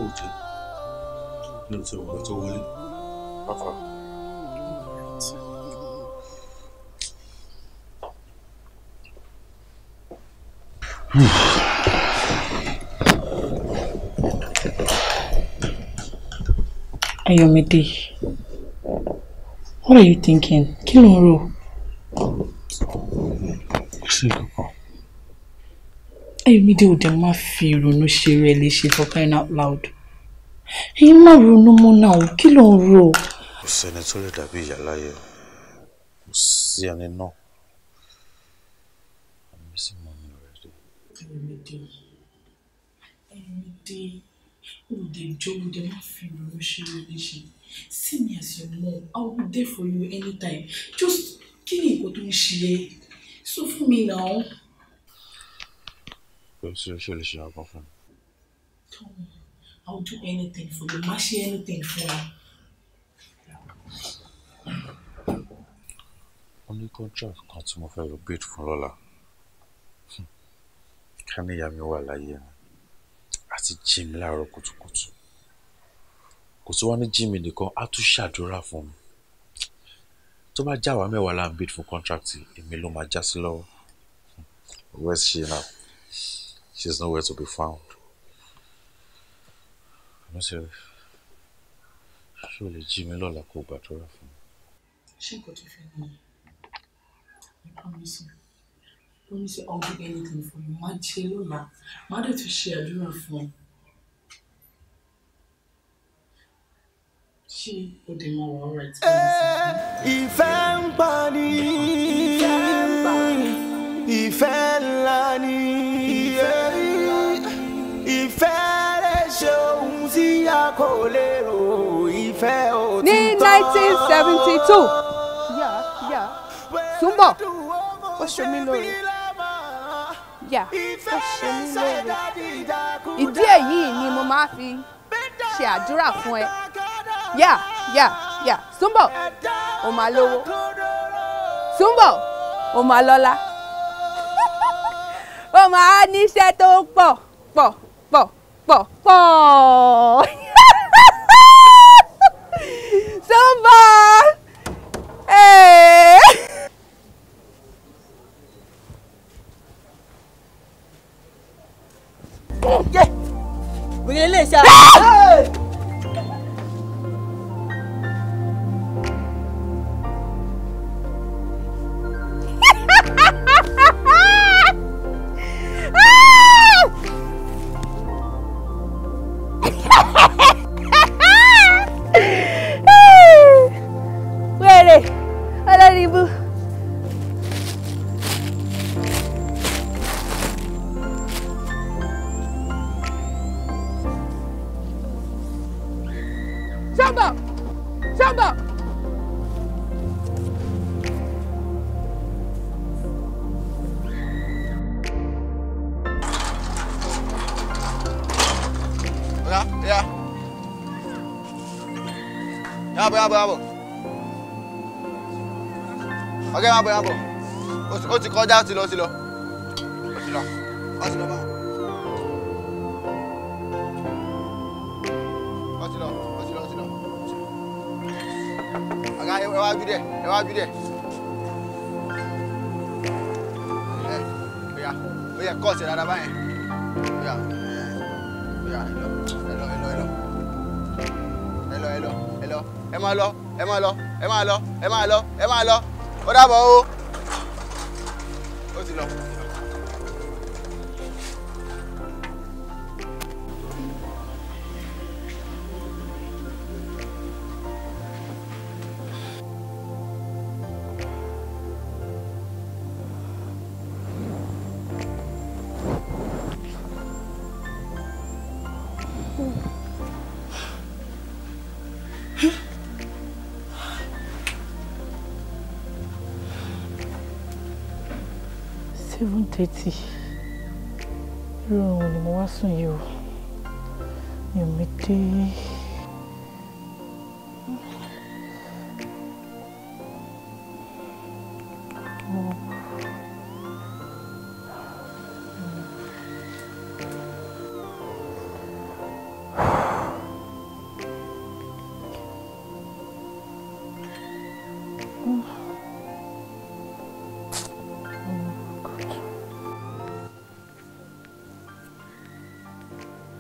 Ó jẹ́ ní ọtí ọgbà tó wọlé. Bàbá. Ayọ̀mídé, what are you thinking? Kí ló ń rò? Kò sí nǹkan. Ayọ̀mídé, ò dẹ̀ má fi ìrònú ṣe rẹ̀ léṣe, for crying out loud. Ẹ̀yin má ronú mọ́ náà, kí ló ń rò? Kò sẹ́ni tó lè dàbí ìyá láyé o. Kò sí ẹni náà. I'm missing mommy already. Ayọ̀mídé, Ayọ̀mídé, ò dẹ̀ jọ̀ọ́, ò dẹ̀ má fi ìrònú ṣe rẹ̀ léṣe. See me as your mom. I will be there for you anytime. Just kí ni nǹkan tó ń ṣe ẹ́? Sọ fún mi now. Kò sí oṣù lè ṣe àgọ́ fún mi. Tell me. I will do anything for you. Má ṣe anything fún ẹ. Ó ní contract kan tí mo fẹ́ lọ bid fún lọ́la. Ká ní ìyá mi wà láyé ni, àti jí mi láàárọ̀ kùtùkùtù. Kò tún wá ní jí mi nìkan, á tún ṣàdúrà fún mi. Tó bá já wa 10 là ń bid fún contract, èmi ló máa já sí lọ́wọ́. Where's she now? She's nowhere to be found. Àmọ́ ṣe ṣé o lè jí mi lọ́la kó gbàdúrà fún mi? Ṣé nǹkan tó fẹ́ nìyẹn? I promise you. Promise you I'll do anything for you. Má jẹ́ lọ́la. Má dẹ̀ tún ṣe àdúrà fún ẹ. Ṣé o dẹ̀ máa wà alright? Ìfẹ́ ń pa ni, ìfẹ́ ńlá ni, ìfẹ́ rẹ̀ ṣe ohun tí a kò lérò, ìfẹ́ òtítọ́. Ní 1972, yà Súnbọ̀, ó ṣe mí lóore. Yà, ó ṣe mí lóore. Ìdí èyí ni mo máa fi ṣe àdúrà fún ẹ. Yà yà yà, Súnbọ̀, ó máa lówó. Súnbọ̀, ó máa lọ́lá. Ó máa níṣẹ́ tó pọ̀ pọ̀ pọ̀ pọ̀ pọ̀. Súnbọ̀! Hey! Wèrè lè ṣá. Wèrè olórí ibú. Súnbọ̀! Súnbọ̀! Oya, oya. Yàbọ̀, yàbọ̀, yàbọ̀. Ọ̀gá, yàbọ̀, yàbọ̀. Ó ti kọjá, ó ti lọ, ó ti lọ. Ó ti lọ. Ó ti lọ bá. Ó ti lọ, ó ti lọ, ó ti lọ. Ọ̀gá, ẹ wá bí díẹ̀, ẹ wá bí díẹ̀. Ẹ, oya, oya, kọ́ọ̀sì dáadáa báyẹn. Oya, oya, ẹ lọ, ẹ lọ, ẹ lọ, ẹ lọ. Ẹ lọ, ẹ lọ, ẹ lọ, ẹ máa lọ, ẹ máa lọ, ẹ máa lọ, ẹ máa lọ, ẹ máa lọ. Ó dàbọ̀ o. Ó ti lọ. Seven 7:30. Irú oorun ni mo wá sùn yìí o. Mi ò mi dé.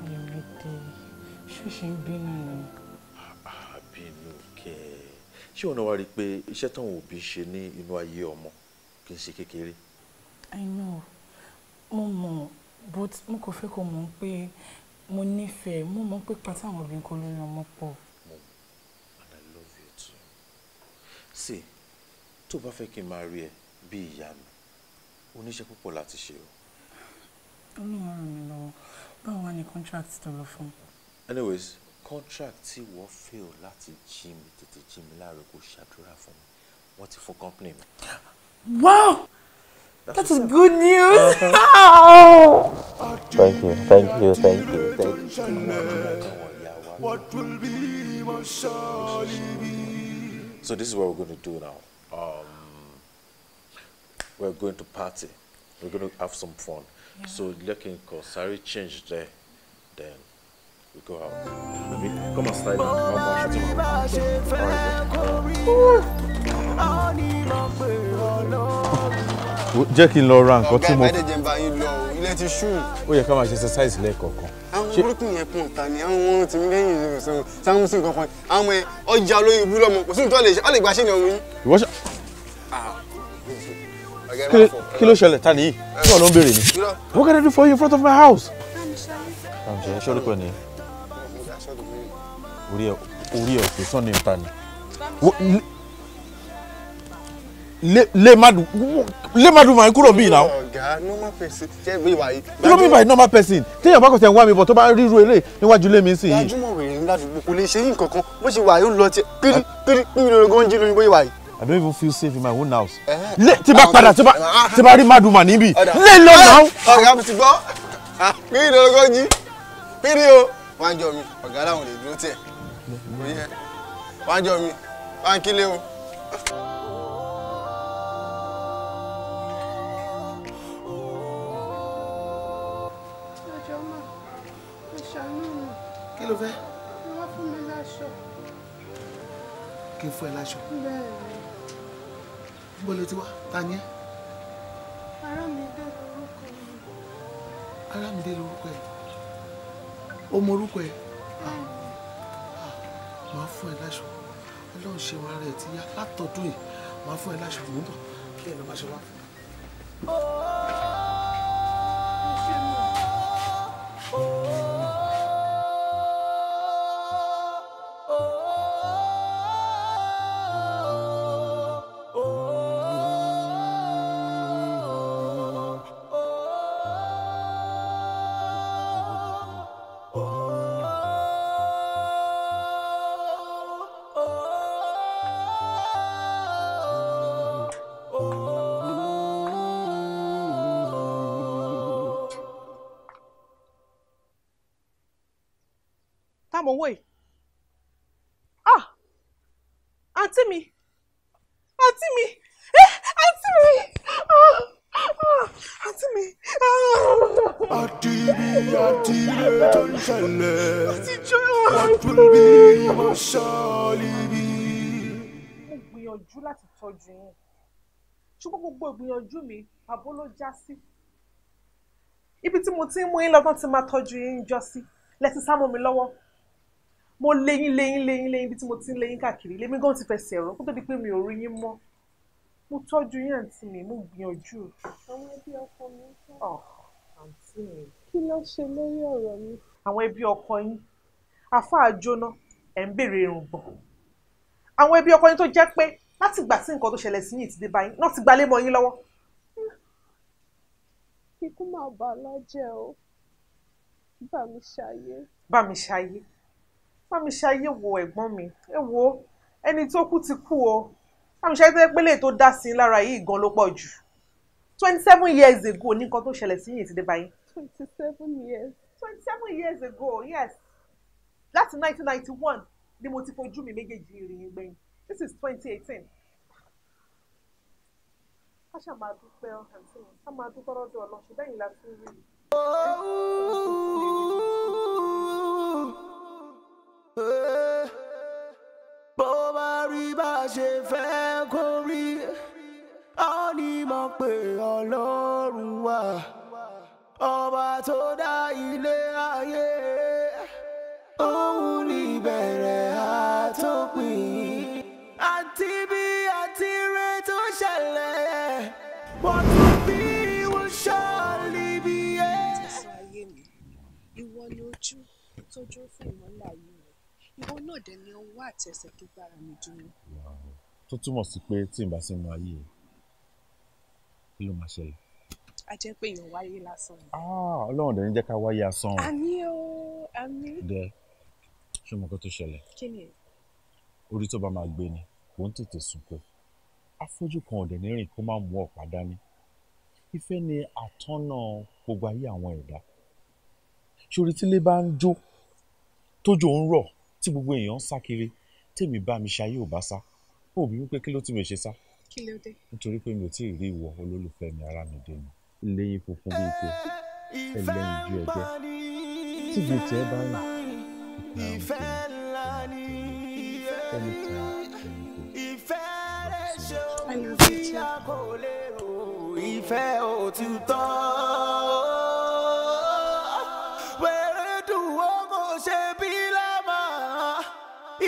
Ayọ̀mídé, ṣó ṣe ń bínú ni? Àbínú kẹ? Ṣé òun náà wá rí i pé iṣẹ́ táwọn òbí ṣe ní inú ayé ọmọ kì í ṣe kékeré? I know, mo mọ̀, but mo kò fẹ́ kó mọ̀ pé mo nífẹ̀ẹ́, mo mọ̀ pé pátá àwọn obìnrin kò lórí ọmọ pọ̀. And I love you too. See, tó bá fẹ́ kí n máa rí ẹ bí ìyá mi, o níṣẹ́ púpọ̀ láti ṣe o. Ọlọ́run á ràn mí lọ́wọ́. Báwo wá ní contract tó lọ fún? Anyways, contract tí wọ́n fail láti jí mi, tètè jí mi láàárọ̀ kó ṣàdúrà fún mi, wọ́n ti fún company mi. Wow! That's That is what's up. good news! Thank you, thank you, thank you, thank you. What will be must surely be. So this is what we're going to do now. We're going to party. We're going to have some fun. Yeah. So looking for sorry change there, then we go out. I mean, come on, slide down. Come on, come on. Jẹ́ kí n lọ ra nǹkan tí mo. Ọ̀gá ìbàdàn bá yín lọ o, ilé ti ṣú. Ó yẹ ká máa ṣe exercise lẹ́ẹ̀kọ̀ọ̀kan. Àwọn burúkú yẹn pọ̀ ta ni àwọn ohun tí mi lẹ́yìn ìṣòro sáwọn sí nǹkan kan. Àwọn ọjà olóyún ibú lọ́mọ kò sí nǹkan lè ṣe, ọ lè gba ṣé ni ọmọ yín. Ìwọ ṣe. Kí ló ṣẹlẹ̀ ta nìyí? Kí wọ́n ló ń béèrè ni? What can I do for you in front of my house? Ṣé ṣé orúkọ ni? Orí ẹ̀ òkè sọ́ni ìta ni. Lé madu máa ń kúrò bíi náà. Ọ̀gá normal person ṣe bí ìwà yìí. Kí ló bí by normal person? Téèyàn bá kò tẹ̀ ń wá mi bọ̀ tó bá ríru eré níwájú ilé mi sí yìí. Gbajúmọ̀ wèrè ńlá àdúgbò kò lè ṣe yín kankan bó ṣe wà yóò lọ tiẹ̀ pírí pírí pírí lórí gan jí lórí bóyá wà yìí. I don't even feel safe in my own house. Lé tí bá padà tí bá rí maduma níbí. Lé lọ náà. Ọ̀gá mi ti gbọ́ pírí lórí gan jí pírí o. Wá jọ mi ọ̀gá làwọn lè dúró tiẹ̀. Wá jọ mi wá ń kílé o. Kí ló fẹ́? Wọ́n fún mi láṣọ. Kí n fún ẹ láṣọ? Bẹ́ẹ̀ni. Níbo ló ti wá? Ta ni ẹ́? Arámidé lorúkọ mi. Arámidé lorúkọ ẹ. O mọ orúkọ ẹ? Màá fún ẹ láṣọ. Ọlọ́run ṣe wọn ara ẹ̀ ti yá látọ̀dún yìí. Màá fún ẹ láṣọ. Mò ń bọ̀. Kí ẹ lọ máa ṣe wá. Mo wò yìí. Ah! Àǹtí mi! Àǹtí mi! Àǹtí mi! Ah! Àǹtí mi! Àtìbí àtìrẹ tó ń ṣẹlẹ̀. What will be what shall be? Mo gbìyànjú láti tọ́jú yín. Ṣùgbọ́n gbogbo ìgbìyànjú mi, pàbó ló já sí. Ibi tí mo ti ń mú yín lọ́gbọ́n ti máa tọ́jú yín jọ sí. Lẹ́sìn sá mọ́ mi lọ́wọ́. Mo léyín léyín léyín léyín bí tí mo ti ń léyín káàkiri lèmi gan ti fẹsẹ̀ rọ kó tó di pé mi ò rí yín mọ́. Mo tọ́jú yín àǹtí mi, mo gbìyànjú. Àwọn ẹbí ọkọ mi ń kọ́. Ọ̀ àǹtí mi. Kí ló ṣe lórí ọ̀rọ̀ mi? Àwọn ẹbí ọkọ yín, àfáà jóná, ẹ̀ ń béèrè irùngbọ̀n. Àwọn ẹbí ọkọ yín tó jẹ́ pé láti ìgbà tí nǹkan tó ṣẹlẹ̀ sí yín ti dé báyìí náà ti gbalé mọ́ yín lọ́wọ́. Ikú máa bà á lájẹ́ o. Bá mi ṣayé. Bá mi ṣayé. Bá mi ṣayé wo ẹ̀gbọ́n mi. Ẹ wo ẹni tó kú ti kú o. Bá mi ṣayé tó yẹ pé lè tó dá sí lára yìí gan ló pọ̀ jù. 27 years ago ní nǹkan tó ṣẹlẹ̀ sí yìí ti dé báyìí. 27 years. 27 years ago, yes. Láti 1991 ni mo ti fojú mi méjèèjì rí yín gbẹ̀yìn. This is 2018. Ká ṣáà máa dúpẹ́ àǹtí mi, ká máa dúpẹ́ lọ́dọ̀ Ọlọ́run, ṣùgbọ́n ẹ̀yin la tún rí i. Bó bá rí bá ṣe fẹ́ kó rí, a ní mọ̀ pé Ọlọ́run wà, ọba tó dá ilé ayé, òun ní ìbẹ̀rẹ̀ àtòpin. Àti bí àti rẹ̀ tó ṣẹlẹ̀, what will be will surely be. Jésù ayé mi, ìwọ ni ojú tó dúró fún ìmọ́lẹ̀ ayé mi, ìwọ náà dẹ̀ ni ọwọ́ àti ẹsẹ̀ tó gbára mi dúró. Tó túmọ̀ sí pé tí n bá sí mọ ayé kí ló máa ṣẹlẹ̀? A jẹ́ pé èèyàn wáyé lásán ni. Ọlọ́run dẹ̀ ní jẹ́ ká wáyé asán o. Àmín o, àmín. Dẹ, ṣé mo kọ́ tó ṣẹlẹ̀? Kí ni? Orí tó bá máa gbé ni, kò ń tètè sunkún. Afọ́jú kan ò dẹ̀ ní rìn kó má mú ọ̀pá dání. Ìfẹ́ ni àtọ́nà gbogbo ayé àwọn ẹ̀dá. Ṣorí tílé bá ń jó, tójò ń rọ̀, tí gbogbo èèyàn ń sá kiri, tèmi bá mi ṣayé ò bá sá. Ó bí wípé kí ló tí mi ṣe sá? Kí ló dé? Nítorí pé mi ò tí ì rí ìwọ olólùfẹ́ mi Arámidé ni. Lẹ́yìn funfun bíi ike, ẹlẹ́yin ju ẹgbẹ́. Tí ibi tiẹ̀ bá rìn, ìfẹ́ ńlá ni anytime, anything. Ìfẹ́ rẹ̀ ṣe ohun tí a kò lérò, ìfẹ́ òtítọ́. Wẹ̀rẹ̀ dùn ó kò ṣe bí lámà,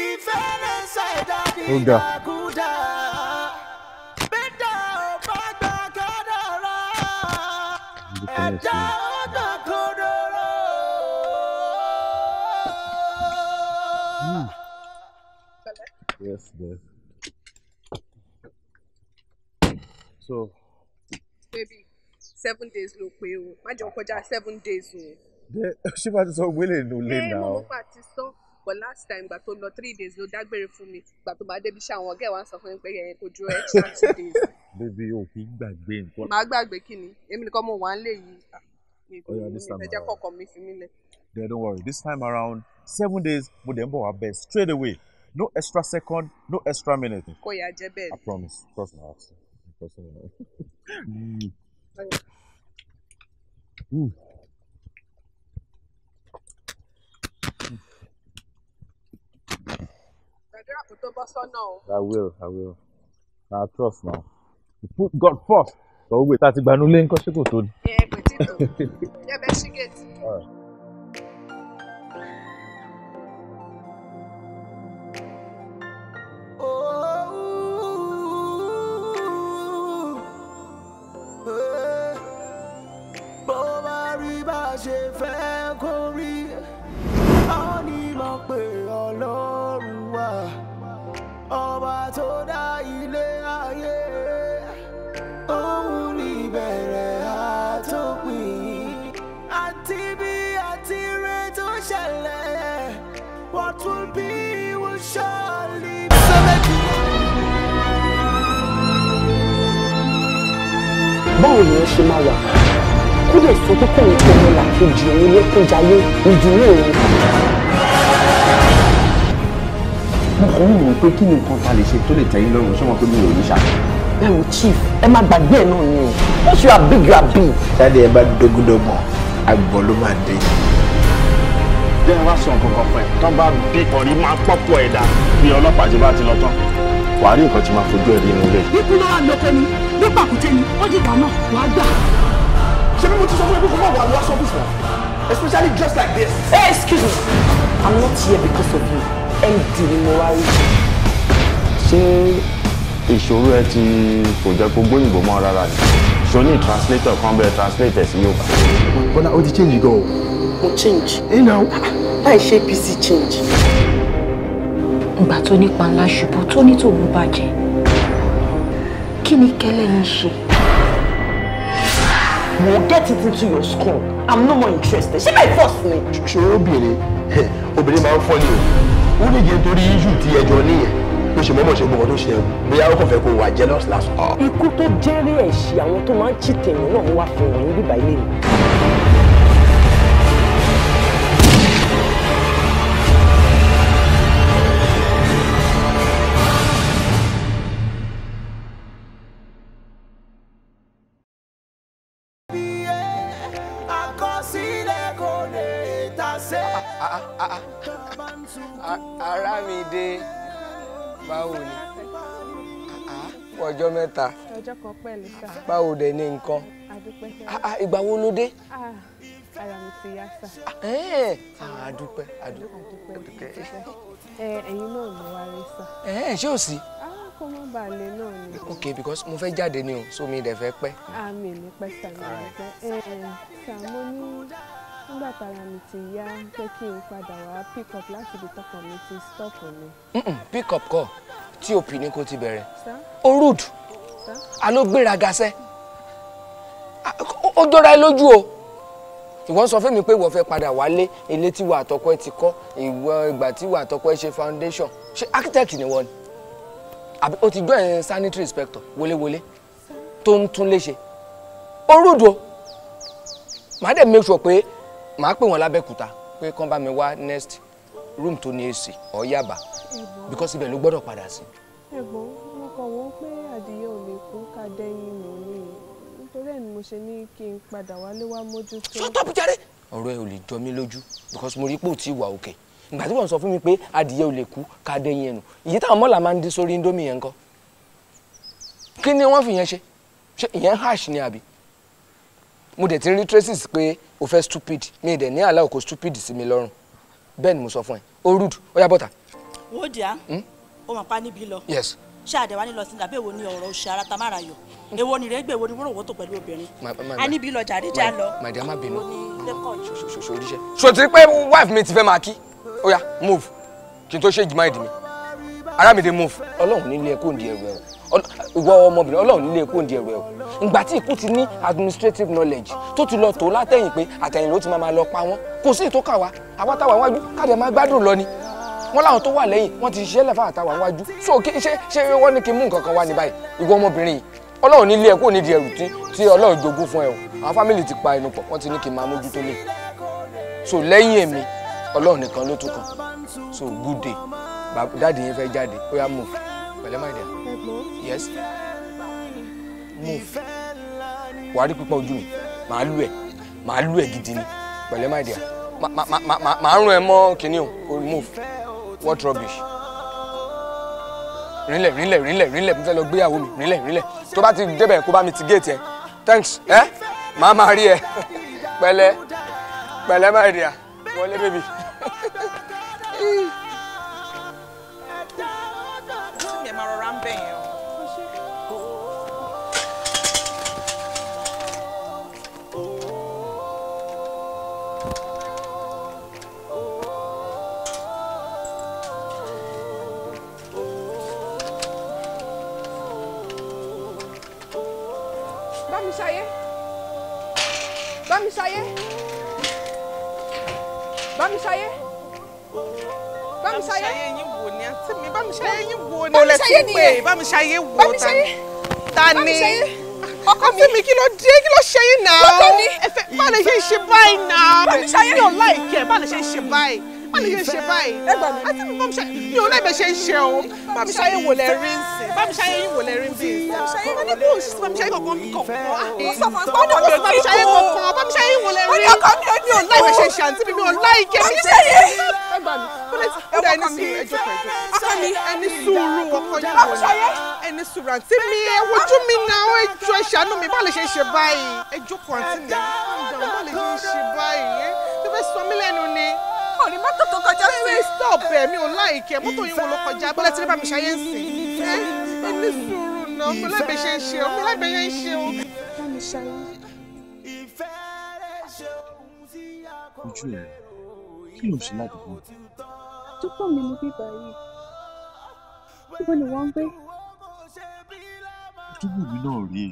ìfẹ́ rẹ̀ ṣẹ̀dá Ó ga. dídàkudà. Bẹ́ẹ̀dá ò bá gbà kádàrá, ẹ̀dá ò gbà kódòrò. Yes, yes. So, Baby, 7 days ló pé o. Má jẹ́ ó kọjá 7 days o. Ṣé bá ti sọ wílé nù lé Ẹ mo náà? mọ̀ pé a ti sọ, but last time gbà tó lọ 3 days ló dágbére fún mi. Gbà tó máa débi iṣẹ́, àwọn ọ̀gá ẹ̀ wá ń sọ fún mi pé ẹ̀ kò dúró extra 2 days. Baby, o kì í gbàgbé nǹkan. Màá gbàgbé kí ni? Èmi nìkan mo wà ń lè yìí. Ah, mi kò Oh, yeah, ní this time fẹ́ jẹ́ around. kọ̀ọ̀kan mi fi mí lẹ̀. Then don't worry, this time around, 7 days, mo dẹ̀ ń bọ̀ wá bẹ́ẹ̀ straight away. No extra second, no extra minute. Kò yà jẹ́ bẹ́ẹ̀. I promise. Trust my heart. Trust me. Gbàdúrà kó tó bọ́ sọ́nà o. I will, I will. Na trust now. You put God first. Sọ wípé tá a ti gbanú lé ńkọ́, ṣé kò tó ni? Ẹ kò tí tó. Jẹ́ bẹ́ẹ̀ ṣí gate. All right. Bó bá rí bá ṣe fẹ́ kó rí, a ó ní mọ̀ pé Ọlọ́run wà, ọba tó dá ilé ayé, òun ní ìbẹ̀rẹ̀ àtòpin, àti bí àti rẹ̀ tó ṣẹlẹ̀, what will be will surely be. Báwo ni wọ́n ṣe máa wà kó lè sọ pé kóun tó ọmọ làkejì òun lẹ́kúnjayé ìdùnnú òun? Mo kàn ń wò ó pé kí ni nǹkan ta lè ṣe tó lè tẹ́ yín lọ́rùn. Ṣé wọn pé mi ò ní ṣá. Ẹ wo, chief, ẹ má gbàgbé ẹ náà ni o. Once you are big, you are big. Jáde ẹ bá dógúndọgbọ̀n, àgbọ̀n ló máa dé. Jẹ́ wá sọ nǹkan kan fún ẹ, tán bá bí ọ̀rí máa pọ̀pọ̀ ẹ̀dá bí ọlọ́pàá ti bá ti lọ tán, wàá rí nǹkan tí máa fojú ẹ̀ rí inú ilé. Ikú ló wà lóko ni, ló pàkúté ni, ó dìgbà náà wàá gbà. Ṣé bí mo ti sọ fún ẹ pé kó má wà lọ sọ́fíìsì náà, especially just like this? Hey, excuse me, I'm not here because of you. MD ni mo wá rí. Ṣé ìṣòro ẹ ti kò jẹ́ kó gbóyìnbó mọ́ rárá ni? Ṣo ní translator kan bẹ́ẹ̀ translate ẹ̀ sí Yorùbá? Bọ́lá, ó ti change gan o. Mo change. Ẹ náà láì ṣe APC change. Ìgbà tó nípa ńlá ṣubú tó ní tòun bàjẹ́, kí ni kẹ́lẹ́ yín ṣe? Mo get it into your skull, I'm no more interested. Ṣé by force ni? Ṣòro obìnrin, obìnrin máa ń fọ́ ni o. Ó lè jẹ́ nítorí issue tí ẹjọ́ níyẹn ló ṣe mọ́mọ́ ṣe gbọ́n tó ṣe, bóyá ó kàn fẹ́ kó wà jealous lásán. Ikú tó jẹ́rìí ẹ̀ṣẹ̀ àwọn tó máa ń cheat èèyàn náà, mo wá fi wọ̀nyí bíbá ilé mi. Àkọsílẹ̀ kò lè tàsé. Arámidé, báwo ni? Ọjọ́ mẹ́ta. Ọjọ́ kan pẹ̀lú, sir. Báwo dẹ̀ ní nǹkan? Àdúpẹ́, sir. Ah, ah, ìgbà wo ló dé? Ah, ara mi ti yá, sir. Àdúpẹ́, àdúpẹ́. Ẹ ẹ̀yin náà ló wá rí, sir. Ṣé ò sí? Ah, kó má bàa lè náà ni. Ok, because mo fẹ́ jáde ni o, so mi dẹ̀ fẹ́ pẹ́. Àmì ní pẹ́, sir, mi ní pẹ́. Ẹ sir, mo ní nígbà tára mi ti yá pé kí n padà wá pick up láti ibi tọkọ mi ti stop mi. Pick up kọ́, TOP ní kó ti bẹ̀rẹ̀. Sir? Ó rude. Sir? Àló gbéraga sẹ́. Ó jọra ẹ lójú o. Ìwọ ń sọ fún mi pé ìwọ fẹ́ padà wálé, ilé tí ìwọ àtọkọ ẹ ti kọ́, ìwọ ìgbà tí ìwọ àtọkọ ẹ ṣe foundation. Ṣé architect ni wọ́n ni? Àbí o ti join sanitary inspector wọléwọlé tó ń tún léṣe? Ó rude o. Màá dẹ̀ make sure pé màá pè wọ́n lábẹ́kúta pé kán bá mi wá next room tó ní AC or Yaba, because ibẹ̀ ló gbọ́dọ̀ padà sí. Ẹ̀gbọ́n, mo kàn wọ́n pé adìyẹ ò dẹ́yìn nù ni, nítorí ẹ̀ ni mo ṣe ní kí n padà wálé wá mójútó. Shut up jàre. Ọ̀rọ̀ ẹ ò lè jọ mí lójú because mo rí pé ò tí ì wà òkè. Ìgbà tí wọ́n sọ fún mi pé adìyẹ ò lè kú ká dẹ́yìn ẹnu, ìyí táwọn mọ́là máa ń dín sórí indomie yẹn ńkọ́? Kí ni wọ́n fi yẹn ṣe? Ṣé ìyẹn hash ni àbí? Mo dẹ̀ ti rí traces pé o fẹ́ stupid, mi dẹ̀ ní àlá òkò stupid sí mi lọ́rùn. Bẹ́ẹ̀ ni mo sọ fún ẹ, ó rude, ó yá bọ́tà. Wo díà, ó mọ̀ pa níbí lọ. Yes. Ṣé àdẹ̀wá ní lọ sí àbí èwo ni ọ̀rọ̀ oṣù ara ta mára yọ? Èwo ni rẹ́gbẹ̀, èwo ni wúrò wọ́tò pẹ̀lú obìnrin? A níbí lọ jàre já lọ. My dear, má bínú. Èwo ni lẹ́kọ̀ọ́ yìí? Ṣoríṣẹ́. Ṣo ti rí pé wife mi ti fẹ́ máa kí? Ó yá, move. Kí n tó ṣe ìjìmá ìdí mi. Arámidé move. Ọlọ́run nílé ẹ̀kọ́ òǹdí ẹrù ẹ̀ o. Ìwọ ọmọbìnrin, Ọlọ́run nílé ẹ̀kọ́ òǹdí ẹrù ẹ̀ o. Ìgbà tí ikú ti ní administrative knowledge tó ti lọ tó látẹ̀yìn pé àtẹ̀yìn ló ti máa lọ pa wọ́n. Kò sí ìtókà wa, àwa táwa wájú káde máa gbádùn lọ ni. Wọ́n láwọn tó wà lẹ́yìn wọ́n ti ṣiṣẹ́ lẹ́fà àtàwà wájú. So kí ṣe wọ́n ní kí n mú nǹkan kan wá ní báyìí. Ìwọ ọmọbìnrin yìí, Ọlọ́run nílé ẹ̀kọ́ òǹdí ẹrù tí Ọlọ́run jogún fún ẹ o. Àwọn fámìlì ti pa ẹnu pọ̀, wọ́n ti ní kí n máa mójútó lé. So lẹ́yìn èmi, Ọlọ́run nìkan ló tún kàn. So good day. Dáàdì yín fẹ́ jáde, ó yá move. Pẹ̀lẹ́ my dear. Yes. Move. Wàá rí pípọ́n ojú mi, màá lù ẹ̀, màá lù ẹ̀ gidi ni. Pẹ̀lẹ́ my dear. Màá rún ẹ mọ́ kìíní o, move. What rubbish. Rínlẹ̀ rínlẹ̀ rínlẹ̀ rínlẹ̀, mo fẹ́ lọ gbéyàwó mi, rínlẹ̀ rínlẹ̀. Tó bá ti débẹ̀ kó bá mi ti géètì ẹ. Thanks, ẹ́ màá máa rí ẹ. Pẹ̀lẹ́ pẹ̀lẹ́ my dear. Wọlé baby. Bámiṣayé, Bámiṣayé, Bámiṣayé, Bámiṣayé yín wò ni àǹtí mi, Bámiṣayé yín wò ni olè tí ń pè, Bámiṣayé wò ta ni ọkọ mi. Àǹtí mi kí ló dé, kí ló ṣe yín náà? Lọ́tọ̀ ni. Ẹ fẹ́ báwo lè ṣe ń ṣe báyìí náà? Bámiṣayé. Mi ò láìkẹ́, báwo lè ṣe ń ṣe báyìí? Báwo lè ṣe ń ṣe báyìí? Ẹ gbà mí. Àǹtí mi Bámiṣayé, mi ò láìbẹ̀ ṣe ń ṣe o. Bámiṣayé wò lẹ rí ń sìn, Bámiṣayé yín wò lẹ rí ń bí ń sìn. Bámiṣayé Wọ́n ní kò sí Bámiṣayé kankan bí kankan. Mo sọ fún ọ pé Kò sí Bámiṣayé kankan, Bámiṣayé yín wò lẹ Wọ́n rí. ní ọkọ mi ò ní Mi ò láìbẹ̀ ṣe ń ṣe àǹtí mi, mi ò láìkẹ́. Bámiṣayé. Ẹ gbà mí. Ó dá ẹni sùúrù, ẹ jókòó, ẹ jókòó. Ọkọ mi. Ẹni sùúrù, ọkọ yín wò Bámiṣayé. Ẹni sùúrù àǹtí mi, ẹ wojú mi náà, ẹ jọ̀ọ́ ẹ ṣàánú mi, báwo lè ṣe ń ṣe báyìí? Ẹ jókòó àǹtí mi, báwo lè ṣe ń ṣe báyìí? Ṣé fẹ́ sọ mí lẹ́nu ni? Ọ̀rí mọ́tò tó kọjá sí. Ẹ stop ẹ, mi ò láìkẹ́, mọ́tò yín wo ló kọjá? Bọ́lá tí ní Bámiṣayé ń sìn. Ẹ ní sùúrù náà, mi ò láìbẹ̀ ṣe ń ṣe o, mi ò láìbẹ̀ ṣe ń ṣe o. Bámiṣayé. Ojú ẹ, kí ló ń ṣe ládùúgbò? Àdúgbò mi ní bíbá yìí. Ibo ni wọ́n ń gbé? Àdúgbò mi náà rèé.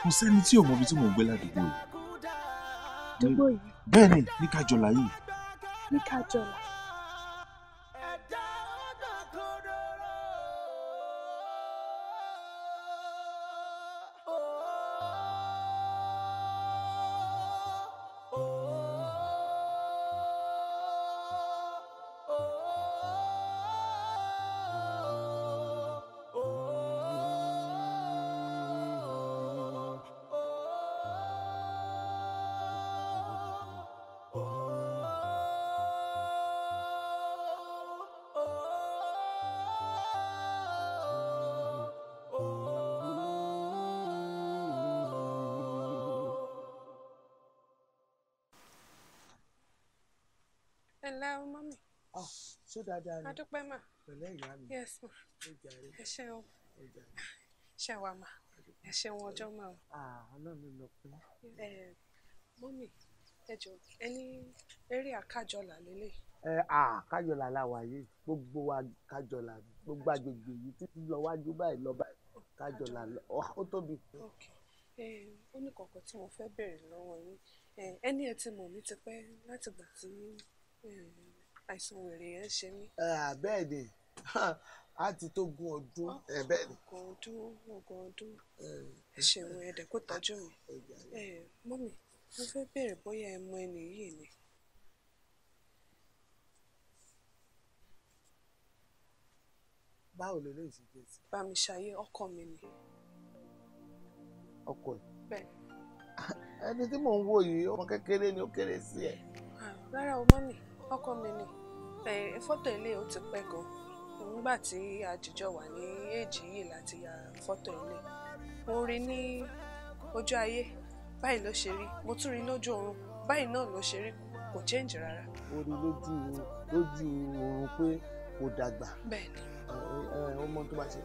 Kò sẹ́ni tí ò mọ ibi tí mò ń gbé ládùúgbò yìí. Àdúgbò yìí Bẹ́ẹ̀ ni, ní Kájọlà yìí. ní Kájọlà. Ẹ ǹlẹ́ o, mọ́mì. Ṣé dáadáa ni? A dúpẹ́ mà. Pẹ̀lẹ́ ìyá mi. Yes ma. Ó jàre. Ẹ ṣé o. Ó jàre. Ṣé wà mà? Ẹ ṣeun ọjọ́ mà o. Ah, Ọlọ́run ló pẹ́. Ẹ mọ́mì, ẹ jọ̀ọ́, ẹ ní eré Kájọlà lélẹ̀. Ẹ à Kájọlà la wà yìí, gbogbo wa Kájọlà, gbogbo agbègbè yìí títí lọ wájú báyìí lọ báyìí Kájọlà lọ, ó tóbi. Ok. Ó ní kọ̀ọ̀kan tí mo fẹ́ béèrè lọ́wọ́ yín. Ẹni ẹ ti mọ̀ mí tipẹ́ látìgbà tí àìsàn wèrè yẹn ṣe mí. Bẹ́ẹ̀ ni, a ti tó gún ọdún, bẹ́ẹ̀ ni. Ọgbọ̀n ọdún, ọgbọ̀n ọdún. Ẹ ṣeun, ẹ dẹ̀ kó tọ́jú mi. Mọ́mì, mo fẹ́ béèrè bóyá ẹ mọ ẹni yìí ni. Báwo lè lè ṣe jẹ́ sí? Bámiṣayé ọkọ mi ni. Ọkọ ẹ. Bẹ́ẹ̀. Ẹni tí mò ń wò yìí ọmọ kékeré ni, ó kéré sí ẹ. Rárá o mọ́mì, ọkọ mi ni. Fọ́tò ilé ó ti pẹ́ gan. Nígbà tí àjíjọ wà ní èjì yìí láti ya fọ́tò ilé. Mo rí ní ojú ayé, báyìí ló ṣe rí. Mo tún rí lójú oorun, báyìí náà ló ṣe rí, kò change rárá. O rí lójú oorun pé kò dàgbà. Bẹ́ẹ̀ni. Ọmọ tó bá ṣe,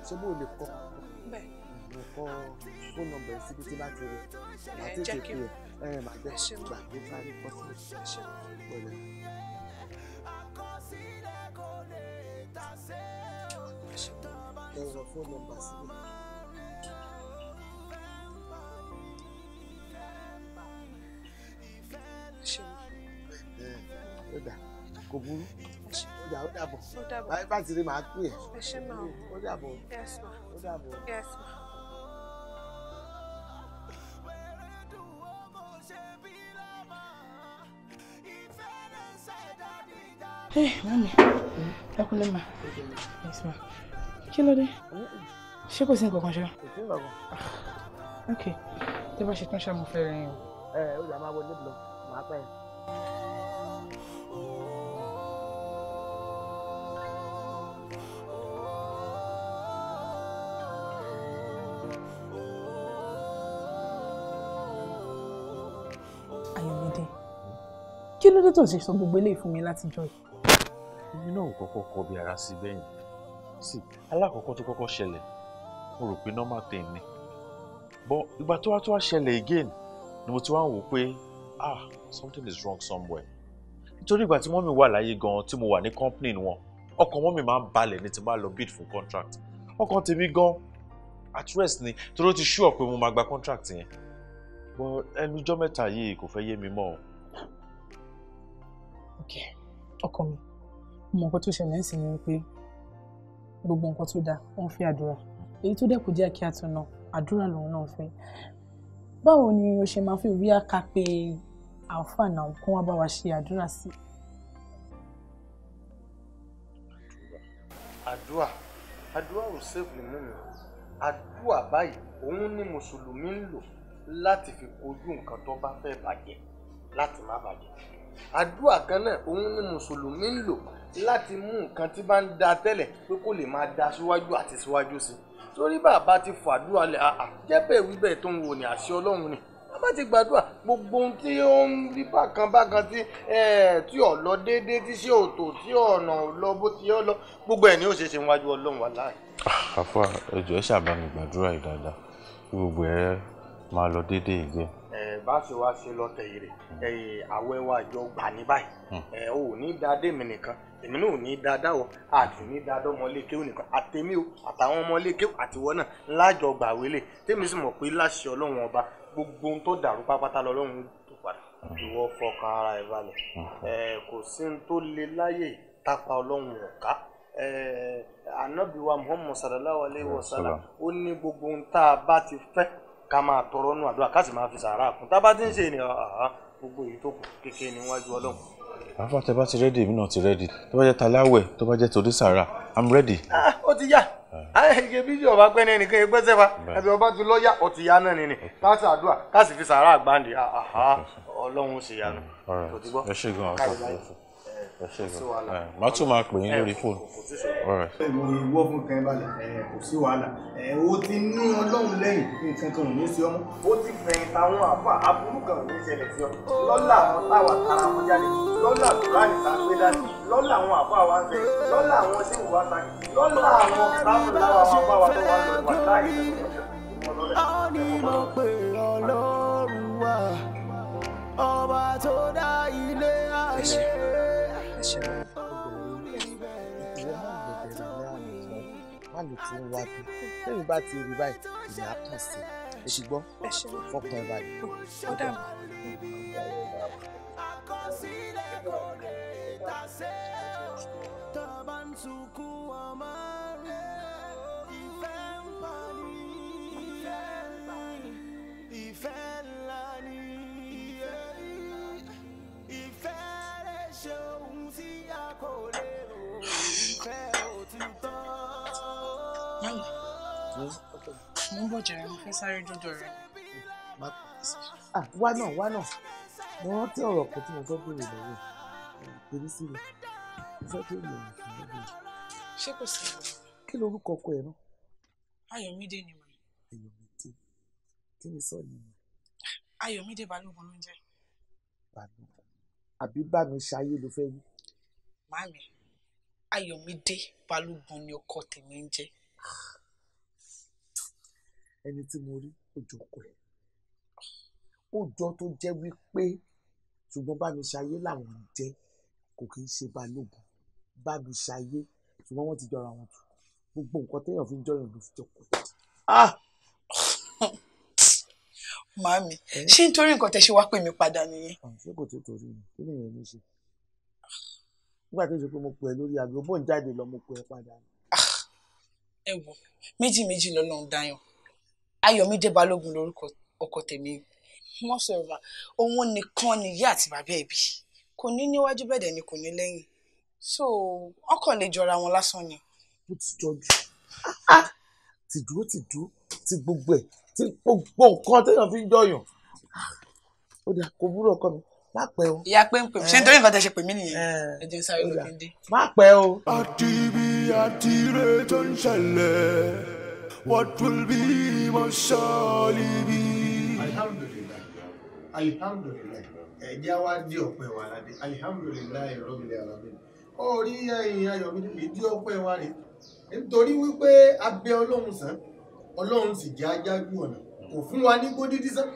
ṣé bó lè kọ́? Bẹ́ẹ̀ni. Mo kọ fóònù nọ́mbà ẹ síbi tí bá ti rí. Màá tètè pè ẹ, màá jẹ́ gbà kó sáré kọ́ sílẹ̀. Pẹ̀lẹ́. Ẹ rọ fóònù nọ́mbà sílẹ̀. Ó dà, kò burú. Ó dà, ó dàbọ̀. Báyìí bá ti rí màá pè ẹ́. Ó dàbọ̀. Ó dàbọ̀. Yes ma. Hey, mami, ẹ kúlẹ̀ ma. Yes ma. Kí ló dé? Ṣé kò sí nǹkan kan ṣá? Kò sí nǹkan kan. Ok, tẹ́ bá ṣe tán ṣá mo fẹ́ rìn o. Ẹ ó dà, máa wọlé lọ, màá pẹ́ ẹ. Ayọ̀mídé, kí ló dé tó ṣe sọ gbogbo eléyìí fún mi látijọ́ yìí? Èmi náà ò kọ́kọ́ kọ bí ara sí bẹ́yìn. Sí, alákọ̀ọ́kọ́ tó kọ́kọ́ ṣẹlẹ̀, mo rò pé normal thing ni. But ìgbà tó wá ṣẹlẹ̀ again ni mo ti wá ń wò pé ah, something is wrong somewhere. Nítorí ìgbà tí mọ́mì wà láyé gan-an tí mo wà ní company wọn, ọkàn mọ́mì máa ń balẹ̀ ní tí n bá lọ bid fún contract. Ọkàn tèmi gan at rest ni, torí ó ti sure pé mo máa gba contract yẹn. But ẹnu ijọ́ mẹ́ta yìí kò fẹ́ yé mi mọ́ o. Ok, ọkọ mi, mo mọ nǹkan tó ṣẹlẹ̀ ń sìn ni pé gbogbo nǹkan tó dáa wọ́n fẹ́ àdúrà, èyí tó dẹ̀ kù díẹ̀ kí á tún náà àdúrà lòun náà fẹ́. Báwo ni o ṣe máa fi wí àká pé àáfàá náà kó wá bá wa ṣe àdúrà sí? Àdúrà, àdúrà ò sèfù nínú mi. Àdúrà báyìí òun ni mùsùlùmí ń lò láti fi kojú nǹkan tó bá fẹ́ bàjẹ́ láti má bàjẹ́. Àdúrà kan náà òun ni mùsùlùmí ń lò láti mú nǹkan tí bá ń da tẹ́lẹ̀ pé kó lè máa da síwájú àti síwájú sí i. Torí bàbá ti fàdúrà lẹ̀, àà jẹ́ bẹ́ẹ̀ wí bẹ́ẹ̀ tó ń wò ní àṣẹ Ọlọ́run ni. Bàbá ti gbàdúrà gbogbo ohun tí ó ń rí bákan bákan tí ò lọ déédéé, tí ṣé òtò, tí ọ̀nà ò lọ bó ti yọ lọ, gbogbo ẹ̀ ni ó ṣe ṣe níwájú Ọlọ́run wà láàyè. Àfà, ẹ jọ̀ọ́ ẹ ṣáà bá mi gbàdúrà yìí dáadáa kí gbogbo ẹ máa lọ déédéé yìí. Bá ṣe wá ṣe lọ tẹ̀yìn rẹ̀, àwẹ̀ wa jọ gbà ní báyìí. Ò ní da dé mi nìkan, èmi náà ò ní da dáwọ̀, àti ní da dọ́mọlé kéwù nìkan, àtèmi o àtàwọn ọmọlé kéwù àtiwọ́ náà lájọ gbà wélé. Tèmi sì mọ̀ pé láṣẹ Ọlọ́run ọba gbogbo ohun tó dàrú pápátá lọ́lọ́run tó padà. Ìwọ fọkàn ara ẹ balẹ̀. Kò sí ohun tó le láyè tápa Ọlọ́run ọ̀ká. Ànábì wa Muhammad sallallahu alaihi wasallam ó ní gbogbo ohun tá a bá ti fẹ́ ká máa tọrọ nù àdúrà, ká sì máa fi sàárà kún. Tá a bá ti ń ṣe ni gbogbo èyí tó kù kékeré níwájú Ọlọ́run. Àfà, tẹ bá ti rẹ́dì, èmi náà ti rẹ́dì. Tó bá jẹ́ taláwẹ̀, tó bá jẹ́ torí sàárà, I'm ready. Ó ti yá. Ike bí ọba pẹ́ ní ẹnìkan ẹgbẹ́ sẹ́fà, ẹbí ọba ti lọ́yà, ó ti yá náà nìyí. Ká ṣàdúrà, ká sì fi sàárà gbáǹdì. Ọlọ́run ó ṣe yanu. Ẹ ṣé gan, àfà. Ẹ ṣé gan. Màá tún máa pè yín lórí fóònù. Ìwọ fún kan balẹ̀, kò sí wàhálà. O ti ní Ọlọ́run lẹ́yìn, nǹkan kan ò ní sí ọmọ. O ti fẹ̀yìn táwọn àfà, aburú kan ò ní ṣẹlẹ̀ sí ọ. Lọ́lá àwọn táwa tara wọn jáde, lọ́lá àdúrà níta gbé dání, lọ́lá àwọn àfà wa ń sẹ́yìn, lọ́lá àwọn tí wà sáyìn, lọ́lá àwọn táwọn láwa àwọn àfà wa tó wà lọ wà láàyè. Ó ní mo pè Ọlọ́run wá, ọba tó dá ilé ayé. Má lò tí ń wá bí lẹ́yìn bá ti rí báyìí, ìyá á kàn sí i. Ẹ gbọ́, fọkàn ẹ balẹ̀. Ó dàbọ̀. Ìfẹ́ ńlá ni, ìfẹ́ rẹ̀ ṣe ohun tí a kò lè rò, ìfẹ́ òtítọ́. ọkọ mi. Mo ń bọ̀ jẹ̀rẹ̀, mo fẹ́ sáré dọ́dọ̀ rẹ̀. Wá náà wá náà, mo rántí ọ̀rọ̀ kan tí mo fẹ́ béèrè lọ́wọ́ ẹ̀ pèmí sí mi, mo fẹ́ béèrè ọ̀rọ̀ kan lọ́wọ́ ẹ̀. Ṣé kò sí? Kí lorúkọ ọkọ ẹ̀ náà? Ayọ̀mídé ni mà. Ayọ̀mídé, kí ni sọ ni? Ayọ̀mídé Balógun ló ń jẹ́. Balógun àbí Bámiṣayé ló fẹ́ wí? Màámi, Ayọ̀mídé Balógun ni ọkọ tèmi ń jẹ́. Ẹni tí mo rí ó jọ ọkọ ẹ̀, ó jọ tó jẹ́ wípé ṣùgbọ́n Bámiṣayé làwọn ń jẹ́, kò kì í ṣe Balógun, Bámiṣayé, ṣùgbọ́n wọ́n ti jọra wọn jù, gbogbo nǹkan téèyàn fi ń jọyàn ló fi jọkọ ẹ̀. Màámi, ṣé nítorí nǹkan tẹ́ ṣe wá pè mí padà nìyẹn? Ṣé kò tó torí mi, kí nìyẹn ní ṣe? Nígbà tó ṣe pé mo pè ẹ́ lórí aago, bó ń jáde lọ mo pè ẹ́ padà. Ẹ wò, méjì méjì lọ́lọ́run dáyàn. Ayọ̀mídé Balógun lórúkọ ọkọ tèmi. Wọ́n sọ̀rọ̀ òun nìkan ni ìyá àti bàbá ẹ̀ bí. Kò ní níwájú bẹ́ẹ̀ dẹ̀ ni kò ní lẹ́yìn. So ọkàn lè jọra wọn lásán ni. Ó ti jọjú. Tìdúró tìdúró ti gbogbo ẹ̀ tí gbogbo nǹkan téèyàn fi ń jọyàn. Ó dà, kò burú ọkọ mi, má pẹ́ o. Ìyá pé ń pè mí, ṣé nítorí nǹkan tẹ́ ṣe pè mí nìyẹn? Ẹ jẹ́ n sáré lọ kí n dé. Má pẹ́ o. Àti bí àtìrẹ tó ń ṣẹlẹ̀, what will be must surely be. Alhamdulilayi, alhamdulilayi, ẹ̀jẹ̀ wa dí ọ̀pẹ wa ládé, alhamdulilayi rabbil alamin. Orí ẹ̀yìn Ayọ̀mídé ìdí ọ̀pẹ wa rè, nítorí wípé abẹ́ Ọlọ́run sàn, Ọlọ́run sì jẹ́ ajájú ọ̀nà, kò fún wa ní kó dídí sán,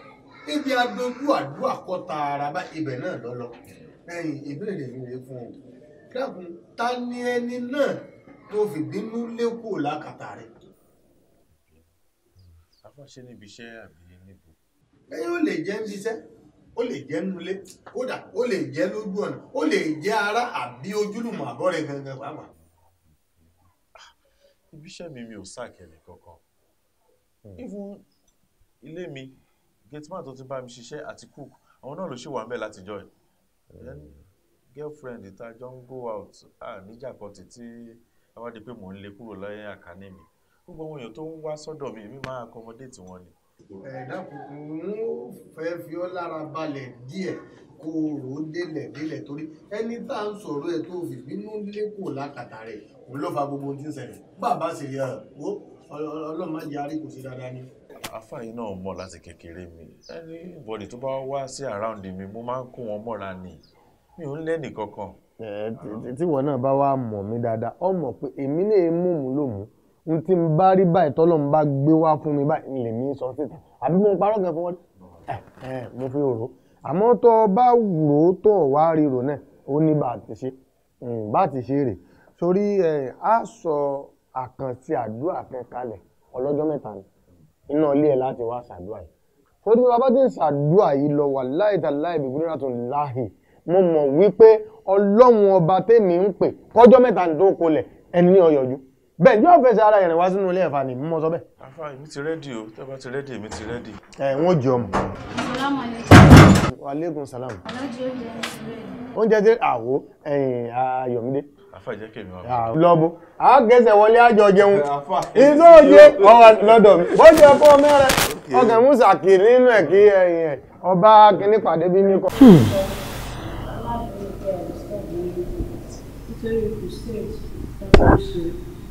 ibi adojú àdúrà kọ tààrà bá ibẹ̀ náà lọ́lọ́. Ẹ̀yìn ìbéèrè mi rèé fún ọ, dákun, ta ni ẹni náà tó fi bínú lé kúrò lákàtà rẹ̀? Àfáà, ṣé níbi iṣẹ́ àbí níbo? Ẹ̀yin ó lè jẹ́ níbi iṣẹ́, ó lè jẹ́ nulẹ̀, kódà ó lè jẹ́ lójú ọ̀nà, ó lè jẹ́ ará àbí ojúlùmọ̀ àbọ̀ rẹ̀ gangan pàápàá. Ibi iṣẹ́ mi ò sáàkì ẹnì kankan. Even ilé mi, gateman tó ti bá mi ṣiṣẹ́ àti cook, àwọn náà ló ṣì wà ń bẹ̀ látijọ́ ẹ̀. Then girlfriend ìta jọ ń go out, níjà kan títí a wá di pé mò ń lé kúrò lẹ́yìn àkànní mi. Gbogbo àwọn èèyàn tó ń wá sọ́dọ̀ mi, èmi máa accommodate wọn ni. Ẹ dákun, n ó fẹ́ fi ọ́ lára balẹ̀ díẹ̀ kó o rò ó délẹ̀ délẹ̀, torí ẹni tá à ń sọ̀rọ̀ ẹ̀ tó fi bínú lé kúrò lákàtà rẹ̀ òun ló fa gbogbo ohun tí ń ṣẹlẹ̀. Bàbá sì rí ẹ wo, Ọlọ́run má jẹ́ àrí kò sí dáadáa ni. Àfáà yìí náà mọ̀ láti kékeré mi, anybody tó bá wá sí around mi, mo máa ń kó wọn mọ́ra ni, mi ò ń lẹ́nì kankan. Tíwọ náà bá wá mọ̀ mí dáadáa, ọ mọ̀ pé èmi náà mú mú lòmú, n tí n bá rí báyìí tọ́lọ́ n bá gbé wá fún mi báyìí lèmi sọ síta, àbí mo parọ́ gan fún wọn? Mo fi rò ó, àmọ́ tó o bá rò ó tó o wá rí rò náà, ó ní bá a ti ṣe bá a ti ṣe rè sórí ẹ. Á sọ àkànṣe àdúrà kan kalẹ̀ ọlọ́jọ́ mẹ́ta ni, iná ilé ẹ̀ láti wá ṣàdúrà yìí. Sórí bí bàbá ti ń ṣàdúrà yìí lọ, wà láìta láì bìbí tó láàyè, mo mọ̀ wípé Ọlọ́run ọba tèmi ń pè kọjọ́ mẹ́ta ní tó kolẹ̀ ẹni ní ọyọ̀jú bẹ́ẹ̀ yóò fẹsẹ̀ ara ìrìn wá sínú ilé ẹ̀fà ni mo sọ bẹ́ẹ̀. Àfáà, èmi ti ready o, tẹ́ bá ti ready èmi ti ready. Ẹ wọ́n jẹ ọmọ. Salamu alaikum. Wa alaikum salam. Aláàjì, oúnjẹ ti ready. Oúnjẹ tí àwo ẹ̀yìn Ayọ̀mídé. Àfáà, jẹ́ kí èmi wá. Lọ́bù àgẹ́sẹ̀ wọlé àjọ jẹun ìtòòjé ọwọ́ lọ́dọ̀ mi bó ṣe fọ́ mẹ́rẹ̀ ọkàn musa kì nínú ẹ̀ kí ẹ̀yìn ẹ̀ ọba kìíní pàdé bí mi kọ́. Nítorí crusade tá a ṣe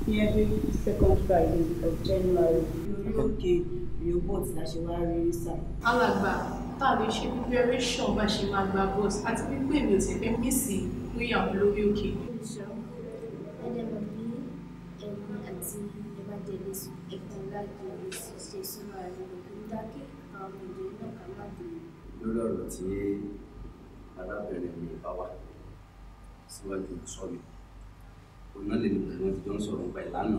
ní every second Friday of January. Lórí òkè Rehoboth la ṣe wá rí sá. Alàgbà, tá a lè ṣe preparation bá ṣe máa gba bus, àti wípé mi ò sì fẹ́ miss ìgbéyàwó lórí òkè. Ẹ̀dẹ̀mọ̀ bí ẹ̀yin àti evangelist Ẹ̀kúnlájẹ ṣe súnmọ́ ara rẹ̀ kò ní dákẹ́ àwọn ọmọ ìjọ náà ká má dé. Lórí ọ̀rọ̀ tí arábìnrin mi bá wà síwájú sọ mi, òun náà lè ní pẹ̀lú wọn ti jọ ń sọ̀rọ̀ nípa ìlànà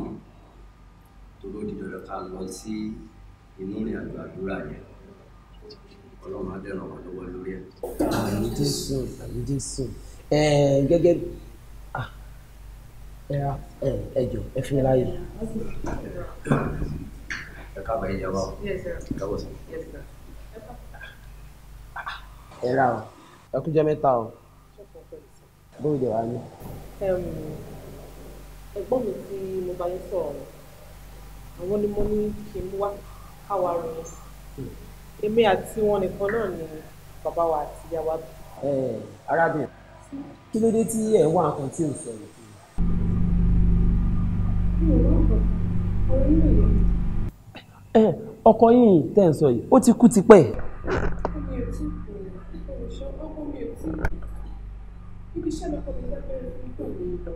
tó ló di dandan ká lọ sí inú ìrìn àjò àdúrà yẹn. Ọlọ́run á dẹ̀ ràn wá lọ́wọ́ lórí ẹ̀. Àmín Jésù, àmín Jésù. Gẹ́gẹ́ ẹ jọ̀ọ́, ẹ fi mi láàyè. Ẹ káàbọ̀, ìyá wa. Yes, sir. Ẹ káàbọ̀ sí. Yes, sir. Ẹ ra o, ẹ kú jẹ́ mẹ́ta o, bóyá ìjọba ní. Ẹ̀gbọ́n mi tí mo bá yín sọ̀rọ̀ Àwọn ni mo ní kí n mú wá káwa ronú sí. Èmi àti wọn nìkan náà ni bàbá wa àti ìyá wa bí. Ẹ arábìnrin, kí ló dé tí ẹ ń wá nǹkan tí ò sọ yìí? Mi ò wá nǹkan, ọ̀rọ̀ yín ò yé mi. Ẹ ọkọ yìí tẹ́ ń sọ yìí, ó ti kú tipẹ́. Ọkọ mi ò tí kú, olùṣọ́ ọkọ mi ò tí kú. Ibi iṣẹ́ lọkọ mi dábẹ́rẹ́ fún pẹ̀lú lọ.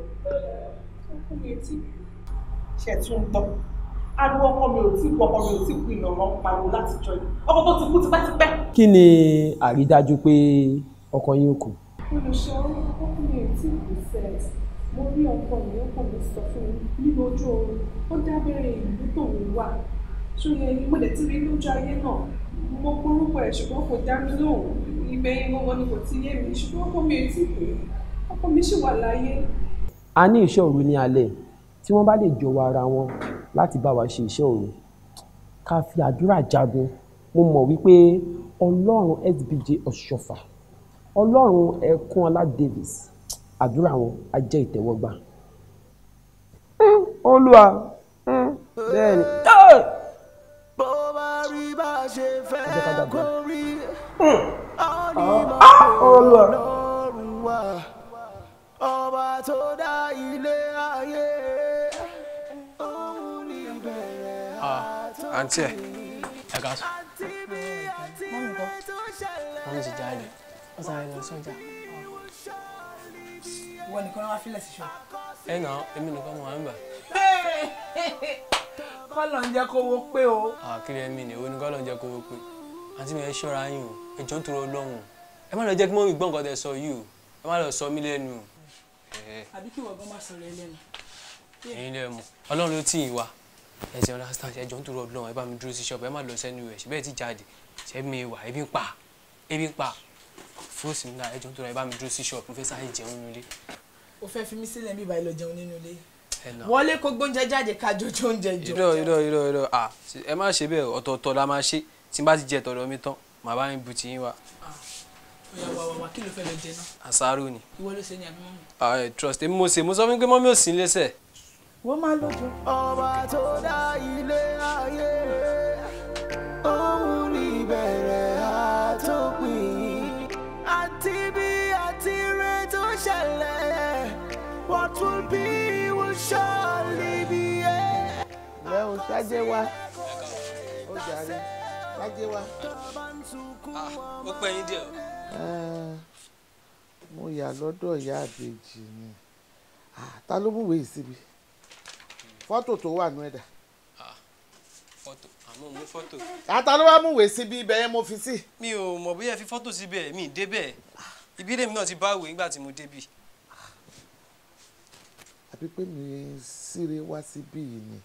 Ọkọ mi ò tí kú. Ṣé tún ń gbọ́? Ariwo ọkọ mi ò tí kú, ọkọ mi ò tí kú ìlọ̀rọ̀ ń pariwo láti jọ yìí. Ọkọ tó ti kú tipẹ́tipẹ́. Kí ni àrídájú pé ọkọ yín ò kú? Olùṣọ́ ọkọ mi ò tí kú sẹ́ẹ̀. Mo rí ọkọ mi, ọkọ mi sọ fún mi nínú ojú oorun. Ó dábẹ́rẹ́ ìlú tóun wà. Ṣóyẹ yín, mo dẹ̀ ti rí lójú ayé náà. Mo porúkọ ẹ̀ ṣùgbọ́n kò dá mi lóhùn. Ìgbẹ̀yìn gbogbo ni kò ti yé mi ṣùgbọ́n ọkọ mi ò tí kú. Ọkọ mi ṣì wà láyé. A ní iṣẹ́ òru ní alẹ́ tí wọ́n bá lè jọ̀wọ́ ara wọn láti bá wa ṣe iṣẹ́ òru. Ká fi àdúrà jagun. Mo mọ̀ wípé Ọlọ́run SBJ Ọ̀ṣọ́fà, Ọlọ́run Ẹ̀kúnọlá Davis, àdúrà wọn á jẹ́ ìtẹ́wọ́gbà. Olúwa, bẹ́ẹ̀ ni. Bó bá rí bá ṣe fẹ́ kó rí, Olúwa. Ọlọ́run wa, ọba tó dá ilé ayé, òun ní ìbẹ̀rẹ̀ Àǹtí ẹ̀, ẹ ká sọ. Mọ́mí kọ́. Wọ́n ti jáde, wọ́n sáré lọ sọ́jà. Ìwọ nìkan ló wá fílẹ̀ sí ṣọ́. Ẹ nà èmi nìkan mo wà ń bà. Kọ́lọ̀ ń jẹ́ kówó pé o. Kí lẹ mí ni, èwo ni kọ́lọ̀ ń jẹ́ kówó pé. Àǹtí mi ẹ ṣọ́ra yín o, ẹ jọ̀ọ́ nítorí Ọlọ́run. Ẹ má lọ jẹ́ kí mọ́mí gbọ́ nǹkan tẹ́ sọ yìí o, ẹ má lọ sọ mí lẹ́nu o. Àbí kí ìwọ gan má sọ̀rọ̀ ẹ lẹ́nu. Ẹ̀yin lẹ mọ̀, Ọlọ́run ló tì yín wá. Ẹ ti understand, ẹ jọ̀ọ́ nítorí Ọlọ́run, ẹ bá mi dúró sí ṣọ́ọ̀bù, ẹ má lọ sẹ́nu ẹ̀, ṣe bẹ́ẹ̀ ti jáde, ṣe mi wà, ebi ń pa, ebi ń pa. Fúrúsì ńlá, ẹ jọ̀ọ́ nítorí ẹ bá mi dúró sí ṣọ́ọ̀bù, mo fẹ́ sáré jẹun nínú ilé. O fẹ́ fi mí sílẹ̀ bí ìbá lọ jẹun nínú ilé. Ẹ nà. Wọlé kó gbóúnjẹ jáde ká jojú oúnjẹ jọ. Irọ́ irọ́ irọ́ irọ́, à ẹ má ṣe bẹ́ẹ̀, ọ̀tọ̀ọ̀tọ̀ la máa ṣe, tí n bá ti jẹ tọ̀dọ̀ mi tán, màá bá yín bu tiyín wá. Ó yá wá wá wá, kí ló fẹ́ lọ jẹ náà? Àsáró ni. Ìwọ ló ṣe ni àbí mọ́mí? Trust, èmi mo ṣe, mo sọ fún yín pé mọ́mí ò sí lẹ́sẹ̀. Wọ́n máa lójú. Ọba tó dá ilé ayé, òun ní ìbẹ̀rẹ̀ àtòpin. Àti bí àti rẹ̀ tó ṣẹlẹ̀, what will be will surely be. Lẹ́ o ṣáájé wá, ó jàre, ṣáájé wá. Ó pẹ́ yín díẹ̀ o. Mo yà lọ́dọ̀ ìyá àbèjì ni. Ta ló mú ìwé síbi? Fọ́tò tó wà nú ẹ̀dá. Fọ́tò, àmọ́ mú fọ́tò. Ata ló wá mú ìwé síbi ibẹ̀ yẹn mo fi sí. Mi ò mọ̀ bóyá ẹ fi fọ́tò síbẹ̀, mi ì débẹ̀. Ibi lèmi náà ti bá ìwé nígbà tí mo débì. Àbí pé mi síre wá síbí yìí ni.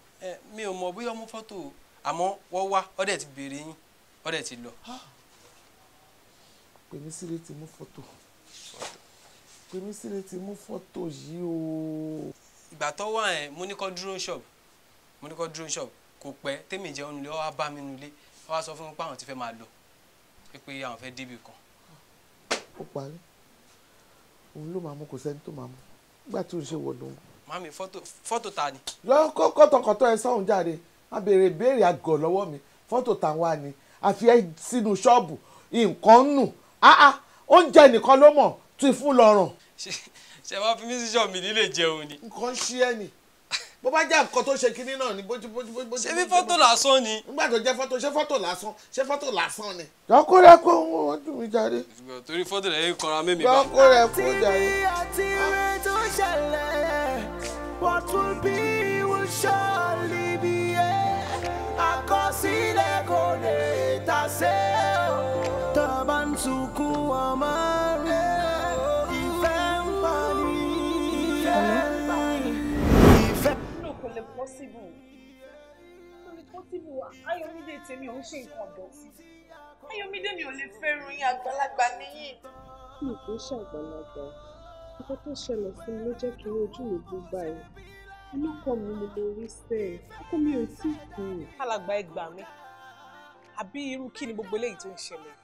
Mi ò mọ̀ bóyá mú fọ́tò, àmọ́ wọ́n wá, ó dẹ̀ ti béèrè yín, ó dẹ̀ ti lọ. Pèmí síre ti mú fọ́tò. Pèmí síre ti mú fọ́tò yìí o. Ìgbà tó wà yẹn, mo ní kó dúró shop, mo ní kó dúró shop, kò pẹ́ tèmi jẹun nílé, ó wá bá mi nílé, ó wá sọ fún mi pé àwọn ti fẹ́ máa lọ, pé àwọn fẹ́ débì kan. Ó parí, òun ló máa mú, kò sẹ́ni tó máa mú, nígbà tí òun ṣe wọ̀ lóhun. Màmí, fọ́tò ta ni? Lọ kó kọ́tọ̀kọ́tọ̀ ẹ sọ́hun jáde, a béèrè béèrè àgọ̀ lọ́wọ́ mi, fọ́tò tàwa ni, àfi ẹ sínú ṣọ́ọ̀bù, nǹkan nù, oúnjẹ nìkan ló mọ̀, tí fún lọ́rùn. Ṣé wàá fi mí sí ṣọ́ọ̀bù mi nílé jẹun ni? Nǹkan ṣí ẹ ni. Bó bá jẹ́ nǹkan tó ṣe kinní náà ni bójú bójú bójú. Ṣé bí fọ́tò lásán ni? Nígbà tó jẹ́ fọ́tò, ṣé fọ́tò lásán, ṣé fọ́tò lásán ni? Jọ́kó rẹ kó wọ́n dùn mí jáde. Torí fọ́tò rẹ̀ ń kọra mímí bá. Jọ́kó rẹ kó jáde. Àti rẹ̀ tó ṣẹlẹ̀, what will be will surely be. Àkọsílẹ̀ kò lè tàsé o. Tá a bá ń sunkún ọmọ rẹ̀, ìfẹ́ ń pa ní. Ìfẹ́ ń pa ní. Ìfẹ́. No, kò lè possible. Kò lè possible. Ayọ̀mídé tèmi ò ń ṣe nǹkan ọ̀dọ̀tí. Ayọ̀mídé mi ò lè fẹ́ràn yín, àgbàlagbà nìyí. Mi kì í ṣàgbàlagbà. Nǹkan tó ṣẹlẹ̀ sí mi ló jẹ́ kí ojú mi bú báyìí. Ọlọ́kọ mi ni mo rí sẹ́ẹ̀. Ọkọ mi ò tí ì kú. Alàgbà ẹ gbà mí. Àbí irú kí ni gbogbo eléyìí tó ń ṣẹlẹ̀?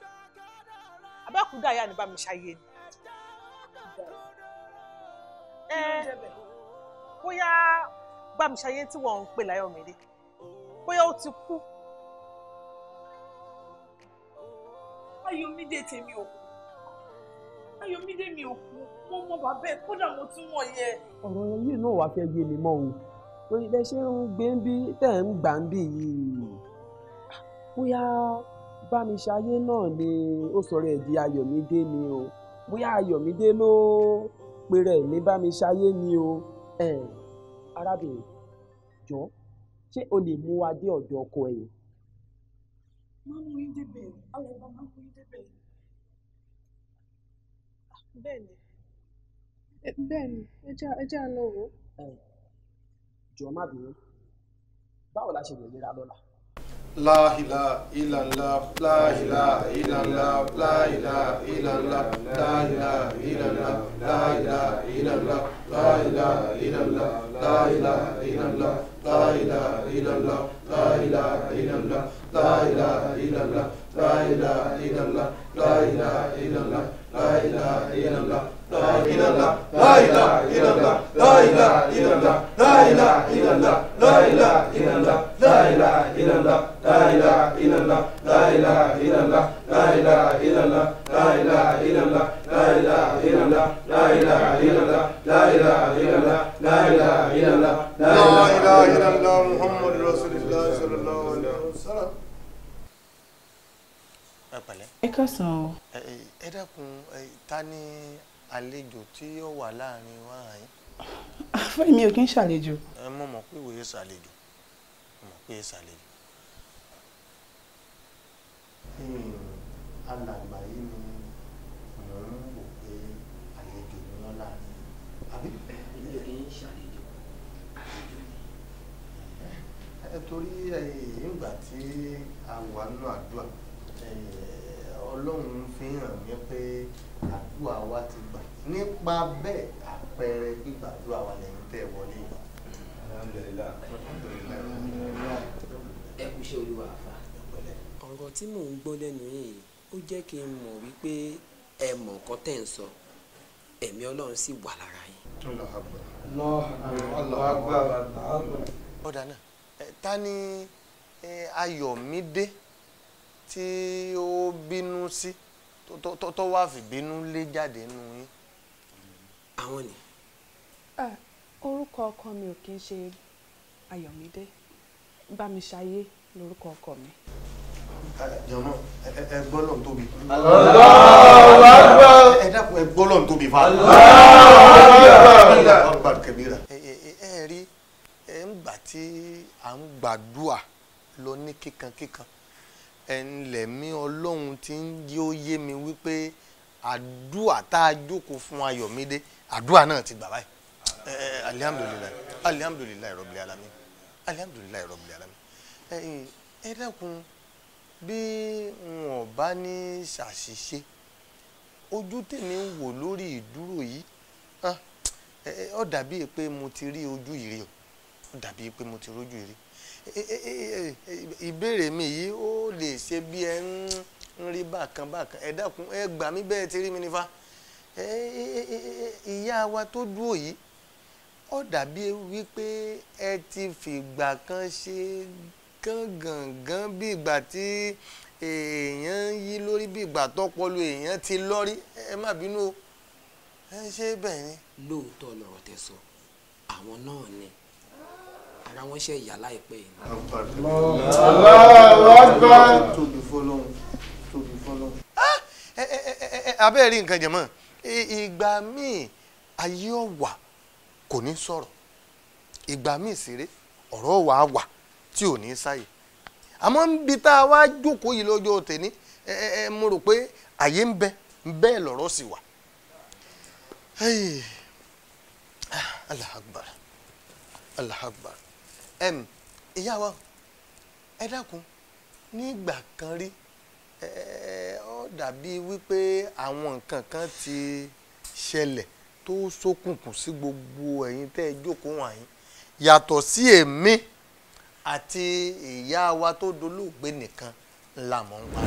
Abẹ́òkúta ìyá ni bá mi ṣayé ni. Bóyá bá mi ṣayé tí wọ́n ń pè Láyọ̀mídé. Bóyá ó ti kú. Ayọ̀mídé tèmi ò kú. Ayọ̀mídé mi ò kú. Mo mọ bàbá ẹ̀, kódà mo tún mọ̀ yẹ. Ọ̀rọ̀ yìí náà wàá fẹ́ yé mi mọ́ o, torí bẹ́ẹ̀ ṣe ń gbé ń bí tẹ̀ ń gbà ń bí yìí, bóyá Bámiṣayé náà ni ó sọ̀rọ̀ ẹ̀ di Ayọ̀mídé ni o, bóyá Ayọ̀mídé ló pe rẹ̀ ní Bámiṣayé ni o. Arábìnrin, jọ, ṣé o lè mú wa dé ọ̀dọ̀ ọkọ ẹ̀? Má mú yín débẹ̀, alàgbà, má mú yín débẹ̀. Bẹ́ẹ̀ni, bẹ́ẹ̀ni, ẹ jẹ́ à lọ wò ó. Jọ, má bínú, báwo la ṣe lè ríra lọ́la? La ilaha illallah, la ilaha illallah, la ilaha illallah, la ilaha illallah, la ilaha illallah, la ilaha illallah, la ilaha illallah, la ilaha illallah, la ilaha illallah, la ilaha illallah, la ilaha illallah, la ilaha illallah, la ilaha illallah, la illallah, la ilaha illallah, la ilaha illallah, la ilaha illallah, la ilaha illallah, la ilaha illallah, la ilaha illallah, la ilaha illallah, la ilaha illallah, la ilaha illallah, la ilaha illallah, la ilaha illallah, la ilaha illallah, la ilaha illallah, la ilaha illallah, Muhammadu Rasulullah sallallahu alaihi wasallam. Ẹ pẹ̀lẹ́. Ẹ káàsán o. Ẹ dákun, ta ni àlejò tí ó wà láàrin wa yìí? Àfẹ́ mi ò kí ń ṣàlejò. Ẹ mọ̀ mọ̀ pé ìwòye ṣàlejò, mọ̀ pé ṣàlejò. Alàgbà yìí ni mò ń wò pé àlejò ni wọ́n láàrin, àbí? Èmi ò kí ń ṣàlejò, àlejò ni. Ẹ torí ìgbà tí a wà nínú àdúrà, Ọlọ́run fi hàn mí pé àdúrà wa ti gbà. Nípa bẹ́ẹ̀, àpẹẹrẹ gbígbàdúrà wa lẹ́yìn tẹ́ wọlé. Ẹ kú iṣẹ́ Olúwa, àfà. Ọ̀rọ̀ tí mò ń gbọ́ lẹ́nu yìí ó jẹ́ kí n mọ̀ wípé ẹ mọ̀ nǹkan tẹ́ ń sọ, ẹ̀mí Ọlọ́run sì wà lára yín. Ọ̀dà náà, ta ni Ayọ̀mídé tí ó bínú sí tó wá fi bínú lé jáde nínú yín? Àwọn ni. Orúkọ ọkọ mi ò kí ń ṣe Ayọ̀mídé, Bámiṣayé lórúkọ ọkọ mi. Jọmọ, ẹ gbọ́ lọ́n tóbi. Allahu Akbar. Ẹ dákun, ẹ gbọ́ lọ́n tóbi fa. Allahu Akbar kabira. Ẹ rí, ẹ ń gbà tí à ń gbàdúà lọ ní kíkankíkan, ẹ ń lẹ̀mí Ọlọ́run tí ń yé ó yé mi wípé àdúà tá a jókòó fún Ayọ̀mídé, àdúà náà ti gbà báyìí. Alihamdulilayi, alihamdulilayi rabbil alamin, alihamdulilayi rabbil alamin. Ẹ dákun, bí n ò bá ní ṣàṣìṣe, ojú tèmi ń wò lórí ìdúró yìí, ó dàbí pé mo ti rí ojú ìrí o, ó dàbí pé mo ti rójú ìrí. Ìbéèrè mi yìí ó lè ṣe bí ẹ ń rí bákan bákan. Ẹ dákun, ẹ gbà mí bẹ́ẹ̀ ti rí mi nífa. Ìyá wa tó dúró yìí, ó dàbí wípé ẹ ti fìgbà kan ṣe gángangan bí ìgbà tí èèyàn ń yí lórí, bí ìgbà tọ́pọ̀lù èèyàn ti lọ́rí. Ẹ má bínú o, ẹ ṣe bẹ́ẹ̀ ni. Lóòótọ́ lọ̀rọ̀ tẹ́ sọ, àwọn náà ni ara wọn ṣe ìyá láìpẹ́ yìí. Allahu Akbar. Tóbi fọlọ́hún, tóbi fọlọ́hún. Abẹ́rẹ́ rí nǹkan jẹ̀mọ́, ìgbà míì ayé ọ̀wà kò ní sọ̀rọ̀, ìgbà míì ṣeré ọ̀rọ̀ wà á wà tí ò ní sáyè. Àmọ́ níbi tá a wá jókòó yìí lọ́jọ́ tèmi, mo rò pé àyè ń bẹ, bẹ́ẹ̀ lọ̀rọ̀ sì wà. Allahu Akbar, Allahu Akbar. Ìyá wa, ẹ dákun, nígbà kan rí ó dàbí wípé àwọn nǹkan kan ti ṣẹlẹ̀ tó ṣókùnkùn sí gbogbo ẹ̀yin tẹ́ ẹ jókòó wọ̀nyí, yàtọ̀ sí èmi àti ìyá wa tó dolóògbé nìkan la mọ̀ ń pa.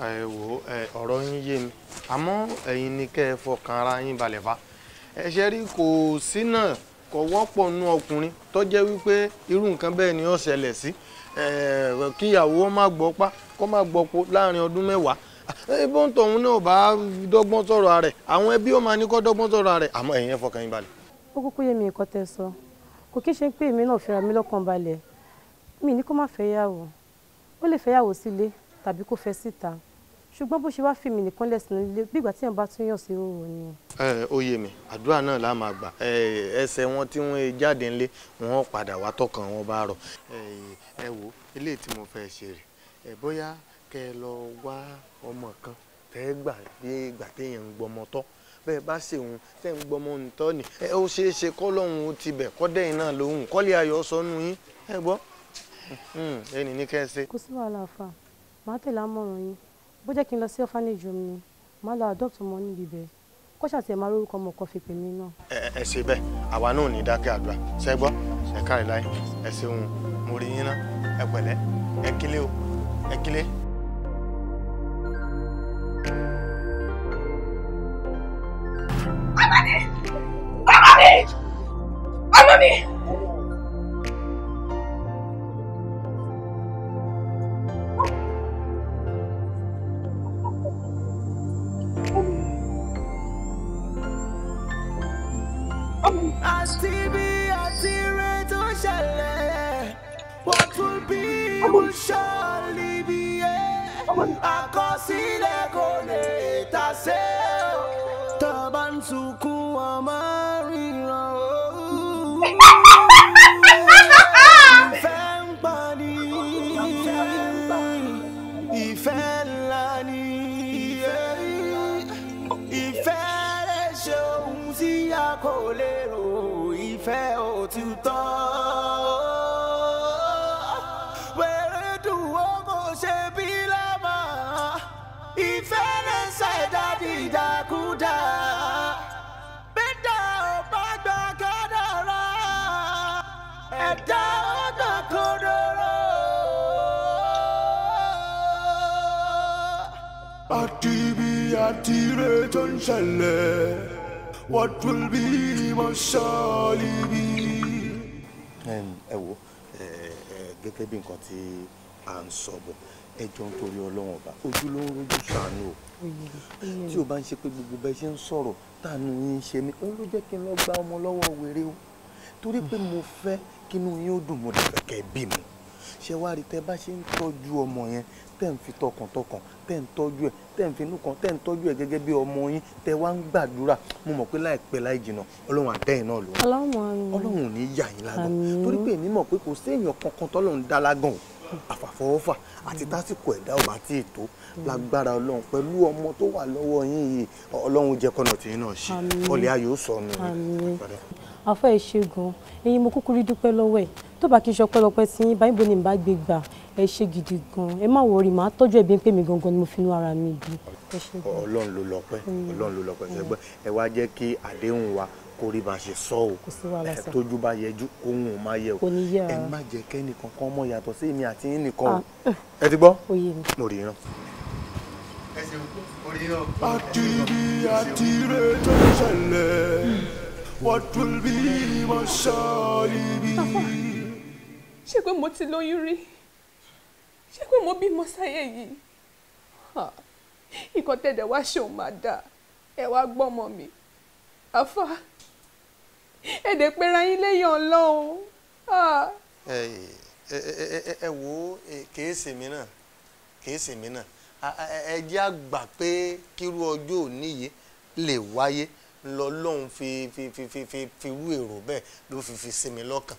Ẹ wò, ọ̀rọ̀ yín yé mi, àmọ́ ẹ̀yin ni kẹ́ ẹ fọkàn ara yín balẹ̀ fa. Ẹ ṣe rí, kò sí náà Kò wọ́pọ̀ nú ọkùnrin tó jẹ́ wípé irú nǹkan bẹ́ẹ̀ ni ó ṣẹlẹ̀ sí, kíyàwó má gbọ́ pa kó má gbọ́ po láàrin ọdún 10. Bó ń tọ̀hún náà bá dọ́gbọ́n sọ̀rọ̀ rẹ̀, àwọn ẹbí ó máa ní kó dọ́gbọ́n sọ̀rọ̀ rẹ̀, àmọ́ ẹ̀yin ẹ fọkàn yín balẹ̀. Ó kúkú yé mi nǹkan tẹ́ sọ, kò kí ṣe pé èmi náà fira mi lọ́kàn balẹ̀. Mi ní kó má fẹ́ yàwó, ó lè fẹ́ yàwó sílé tàbí kó fẹ́ síta, ṣùgbọ́n bó ṣe wá fi mí nìkan lẹ̀ sínú ilé bí ìgbà tí èèyàn bá tún yàn sí òwò ni. Ó yé mi, àdúrà náà la máa gbà. Ẹsẹ̀ wọn tí wọ́n jáde ńlé wọn padà wá tọkàn wọn bá rọ. Ẹ wo eléyìí tí mo fẹ́ ṣe rè, bóyá kẹ́ ẹ lọ wá ọmọ kan tẹ́ ẹ gbà bí ìgbà téèyàn ń gbọmọ tọ́, bẹ́ẹ̀ bá ṣèwọ̀n tẹ́ ń gbọmọ nìtọ́ ni ó ṣeé ṣe kọ́ lọ́hùn ó ti bẹ̀ kọ́dẹ̀yìn náà lóhùn kọ́lé ayọ̀ sọnù yín. Ẹ gbọ́ ẹnì ní kẹ́ ẹ ṣe. Kò sí wàhálà fà, màá tẹ̀lé àmọ̀ràn yín. Bó jẹ́ kí n lọ sí orphanage home ni, màá lọ adopt ọmọ níbi ibẹ̀, kó ṣàtì ẹ̀ máa lórúkọ ọmọ kan fi pè mí náà. Ẹ ṣe bẹ́ẹ̀, àwa náà ò ní dákẹ́ àdúrà. Ṣẹ gbọ́, ẹ káre láyé, ẹ ṣeun, mo rí yín ná, ẹ pẹ̀lẹ́, ẹ kílé o, ẹ kílé. Ọmọ mi! Ọmọ mi! Ọmọ mi! Àti bí àti rẹ̀ tó ṣẹlẹ̀, what will be will surely be. Àkọsílẹ̀ kò lè tà sé. Tá a bá ń sunkún ọmọ ríran o. Ìfẹ́ ń pa ni, ìfẹ́ ńlá ni, ìfẹ́ lè ṣe ohun tí a kò lérò, ìfẹ́ òtítọ́. Wẹ̀rẹ̀ dùn ó kò ṣe bí lámà, ìfẹ́ lè ṣẹ̀dá dìdàkudà. Bẹ́ẹ̀dá ò bá gbà kádàrá, ẹ̀dá ò gbà kódòrò. Àti bí àti rẹ̀ tó ń ṣẹlẹ̀, what will be must surely be. Ẹ wo, gẹ́gẹ́ bí nǹkan tí à ń sọ bọ̀, ẹ jọ̀ọ́ nítorí Ọlọ́run ọba, ojú ló ń rojú ṣàánú o. Tí o bá ń ṣe pé gbogbo bẹ́ẹ̀ ṣe ń sọ̀rọ̀ táànù yín ń ṣe mí, òun ló jẹ́ kí n lọ gba ọmọ lọ́wọ́ wèrè o, torí pé mo fẹ́ kínú yín ó dùn, mo dẹ̀ fẹ́ kẹ́ bí mi. Ṣé wàá rí tẹ́ bá ṣe ń tọ́jú ọmọ yẹn, tẹ́ ń fi tọkàntọkàn, tẹ́ ń tọ́jú ẹ̀, tẹ́ ń finú kan, tẹ́ ń tọ́jú ẹ̀ gẹ́gẹ́ bí ọmọ yín, tẹ́ wá ń gbàdúrà, mo mọ̀ pé láìpẹ́ láì jìnnà Ọlọ́run àdẹ́yìn náà ló Ọlọ́run ò ní yà yín lágàn, torí pé èmi mọ̀ pé kò sí èèyàn kankan tọ́lọ́run dá lágàn o, àfàfọwọ́fà àti tásìkò ẹ̀dá ọba tí ètò lágbára Ọlọ́run pẹ̀lú ọmọ tó wà lọ́wọ́ yín yìí, Ọlọ́run jẹ́ kọ́nà tí yín náà ṣe, ọlẹ́ ayò sọnù. Àfọ ẹ ṣé gan, ẹ̀yin mo kúkú rí dúpẹ́ lọ́wọ́ ẹ̀, tó bá kí n ṣe ọpẹ́lọpẹ́ sí yín báyìí bó ni n bá gbé gbà. Ẹ ṣé gidi gan, ẹ má wọrí, màá tọ́jú ẹbí pé mi gangan ni mo fi inú ara mi bí. Ọlọ́run ló lọ́pẹ́, Ọlọ́run ló lọ́pẹ́. Ṣẹgbẹ́ ẹ wá jẹ́ kí àdéhùn wa kó rí bá ṣe sọ o, tójú bá yẹjú kóhun ò má yẹ o, ẹ má jẹ́ kẹ́ni kankan mọ̀ yàtọ̀ sí èmi àti yín nìkan o. Ẹ ti gbọ́, mo rí iran. Àti bí àti rẹ̀ tó ṣẹlẹ̀, what will be must surely be. Ṣé pé mo ti lóyún rí? Ṣé pé mo bímọ sáyé yìí? Nǹkan tẹ̀dẹ̀ wá ṣe òun máa dà, ẹ wá gbọ́mọ mi. Àfà, èdè pera yín lẹ́yìn Ọlọ́run. Ẹ wo, kìí ṣèmi náà, kìí ṣèmi náà. Ẹ jẹ́ á gbà pé kírú ọjọ́ òní yìí lè wáyé lọ́lọ́run fi fi fi fi fi fi rú èrò bẹ́ẹ̀ ló fi fi sí mi lọ́kàn.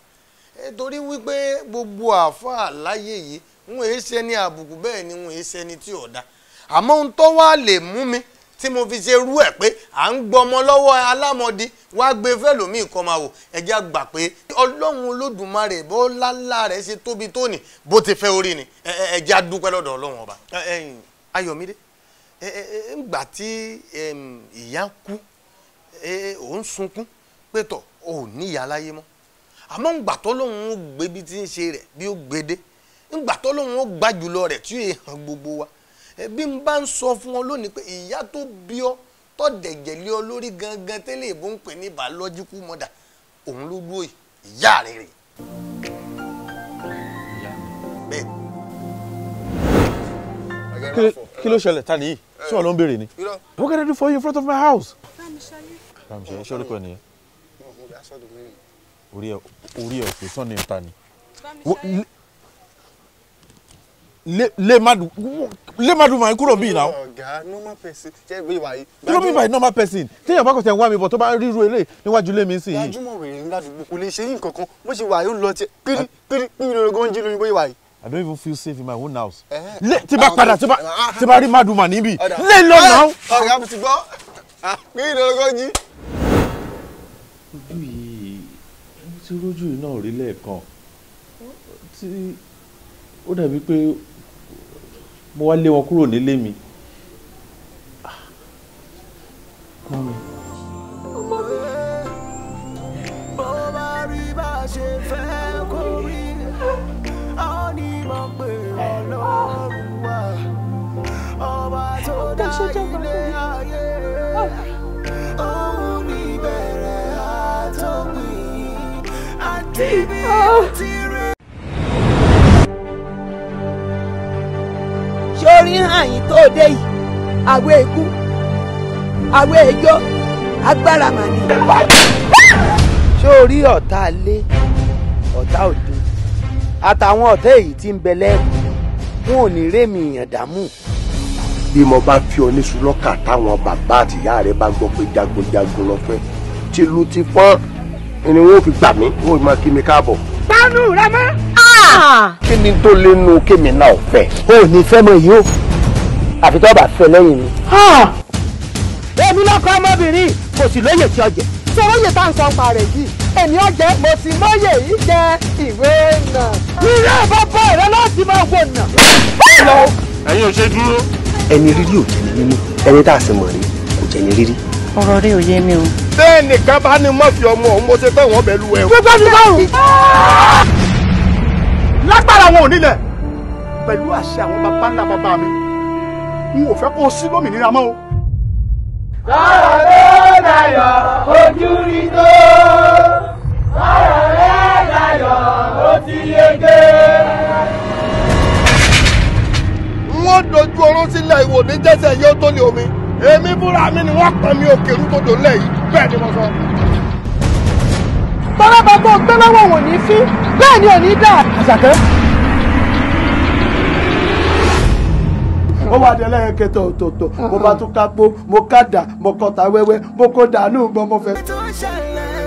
Torí wípé gbogbo àáfàá láyé yìí wọn èé ṣe ní àbùkù, bẹ́ẹ̀ ni wọn èé ṣe ní tí ò da. Àmọ́ ohun tó wá lè mú mi tí mo fi ṣe rú ẹ̀ pé à ń gbọmọ lọ́wọ́ alámọ̀dí wá gbé fẹ́lòmíì kan máa wò, ẹ jẹ́ á gbà pé Ọlọ́run Olódùmarè bó lálá rẹ̀ ṣe tóbi tó ní bó ti fẹ́ orí ni. Ẹ jẹ́ á dúpẹ́ lọ́dọ̀ Ọlọ́run ọba. Ayọ̀mídé, ńgbà tí ìyá kú, òun sunkún pé tọ̀ ò ní ìyá láyé mọ́, àmọ́ ńgbà tó lóun ó gbé bí tí ń ṣe rẹ̀ bí ó gbé dé, ńgbà tó lóun ó gbá jùlọ rẹ̀ tí yóò hàn gbogbo wa. Bí n bá ń sọ fún ọ lónìí pé ìyá tó bí ọ tó dẹ̀jẹ̀ lé ọ lórí gangan tẹ́lẹ̀ ìbò ń pè ní biological mother, Òun ló dúró yìí, ìyá rẹ̀ rè. Bẹ́ẹ̀. Kí ló ṣẹlẹ̀ ta nìyí? Ṣé wọn ló ń béèrè ni? What can I do for you in front of my house? Bámiṣayé, ṣé orúkọ ẹ nìyẹn? Orí ẹ ò pé sọ́ni ta ni. Lé Madu máa ń kúrò bíi náà. Ọ̀gá, normal person jẹ́ ìwé ìwà yìí. Kí ló mean by normal person? Téèyàn bá kò tẹ̀ ń wá mi bọ̀ tó bá ríru eléyìí níwájú ilé mi sí yìí. Gbajúmọ̀ wèrè ńlá àdúgbò kò lè ṣe yín kankan, bó ṣe wà yóò lọ tiẹ̀ pírí pírí pírí lórí gan jí lórí bóyá wà yìí. I don't even feel safe in my own house. Lé tí bá padà tí bá rí Madu mà níbí. Lé lọ náà. Ọ̀gá, mo ti gbọ́, pírí lórí gan jí. Ojú yìí, mo ti rójú yìí náà rí lẹ́ẹ̀kan tí ó dàbí pé mo wá lé wọn kúrò nílé mi. Mọ́mi. Bó bá rí bá ṣe fẹ́ kó rí, a ó ní mọ̀ pé Ọlọ́run wà. Ọba tó dá ilé ayé, òun ní ìbẹ̀rẹ̀ àtòpin, àti bí ó ti rí. Sórí àyìn tó dé yìí, àwọ̀ èkú, àwọ̀ èjó, agbára mà ní. Sórí ọ̀tá ilé, ọ̀tá òde, àtàwọn ọ̀tá èyí tí ń bẹ lẹ́kùn, wọn ò ní rémi èèyàn dààmú. Bí mo bá fi ọ níṣu lọ́kà táwọn bàbá àtìyá rẹ bá gbọ́ pé jagunjagun lọ fẹ́, tìlú ti fọ́n ni wọ́n fi gbà mí, wọ́n fi máa kí mi káàbọ̀. Pánú rẹ mọ́. Kí ni tó lé nu kémi náà fẹ́? O ò ní fẹ́ mọ yìí o, àfi tó bá fẹ́ lẹ́yìn mi. Èmi lọ́kọ ọmọbìnrin kò sì lóye tí ọjẹ́. Sọ̀rọ̀yè tá à ń sọ pa rẹ̀ yìí, èmi ọjẹ́ mo ti mọ́yè yìí jẹ ìwé náà. Ìrẹ́ bàbá rẹ láti máa wò nà. Ẹ̀yin ò ṣe dúró. Ẹni rírí ò jẹ́ ni mímú, ẹni tá a sì mọ̀ rí kò jẹ́ ni rírí. Ọ̀rọ̀ rẹ ò yé mi o. Bẹ́ẹ̀ nìkan bá ní mọ́fì ọmọ òun mo ṣe tán wọ́n bẹ̀lú ẹ. Gbogbo ti báwò. Lágbára wọn ò nílẹ̀ pẹ̀lú àṣẹ àwọn baba ńlá bàbá mi, n ò fẹ́ kó o sí lómìnira mọ́ o. Sọ̀rọ̀ ló dayọ̀ ojú rí tó. Sọ̀rọ̀ rẹ̀ dayọ̀ ó ti yege. N ó dojú oró sílẹ̀ ìwò ní jẹ́sẹ̀ yóò tó lé omi. Èmi fúnra mi ni wọ́n pọn mi òkè rú tó dò lẹ̀ yìí, bẹ́ẹ̀ ni mo sọ. Tọ́lá bàbá ògbé lọ́wọ́ wò ní fín, bẹ́ẹ̀ ni ò ní dà. Àṣàkẹ́. Ó wà ní ẹlẹ́yẹ̀kẹtọ̀ ọ̀tọ̀ọ̀tọ̀, mo bá tún kápó, mo kádà, mo kọta wẹ́wẹ́, mo kó dànù gbọ́n mo fẹ́. Tó ṣẹlẹ̀.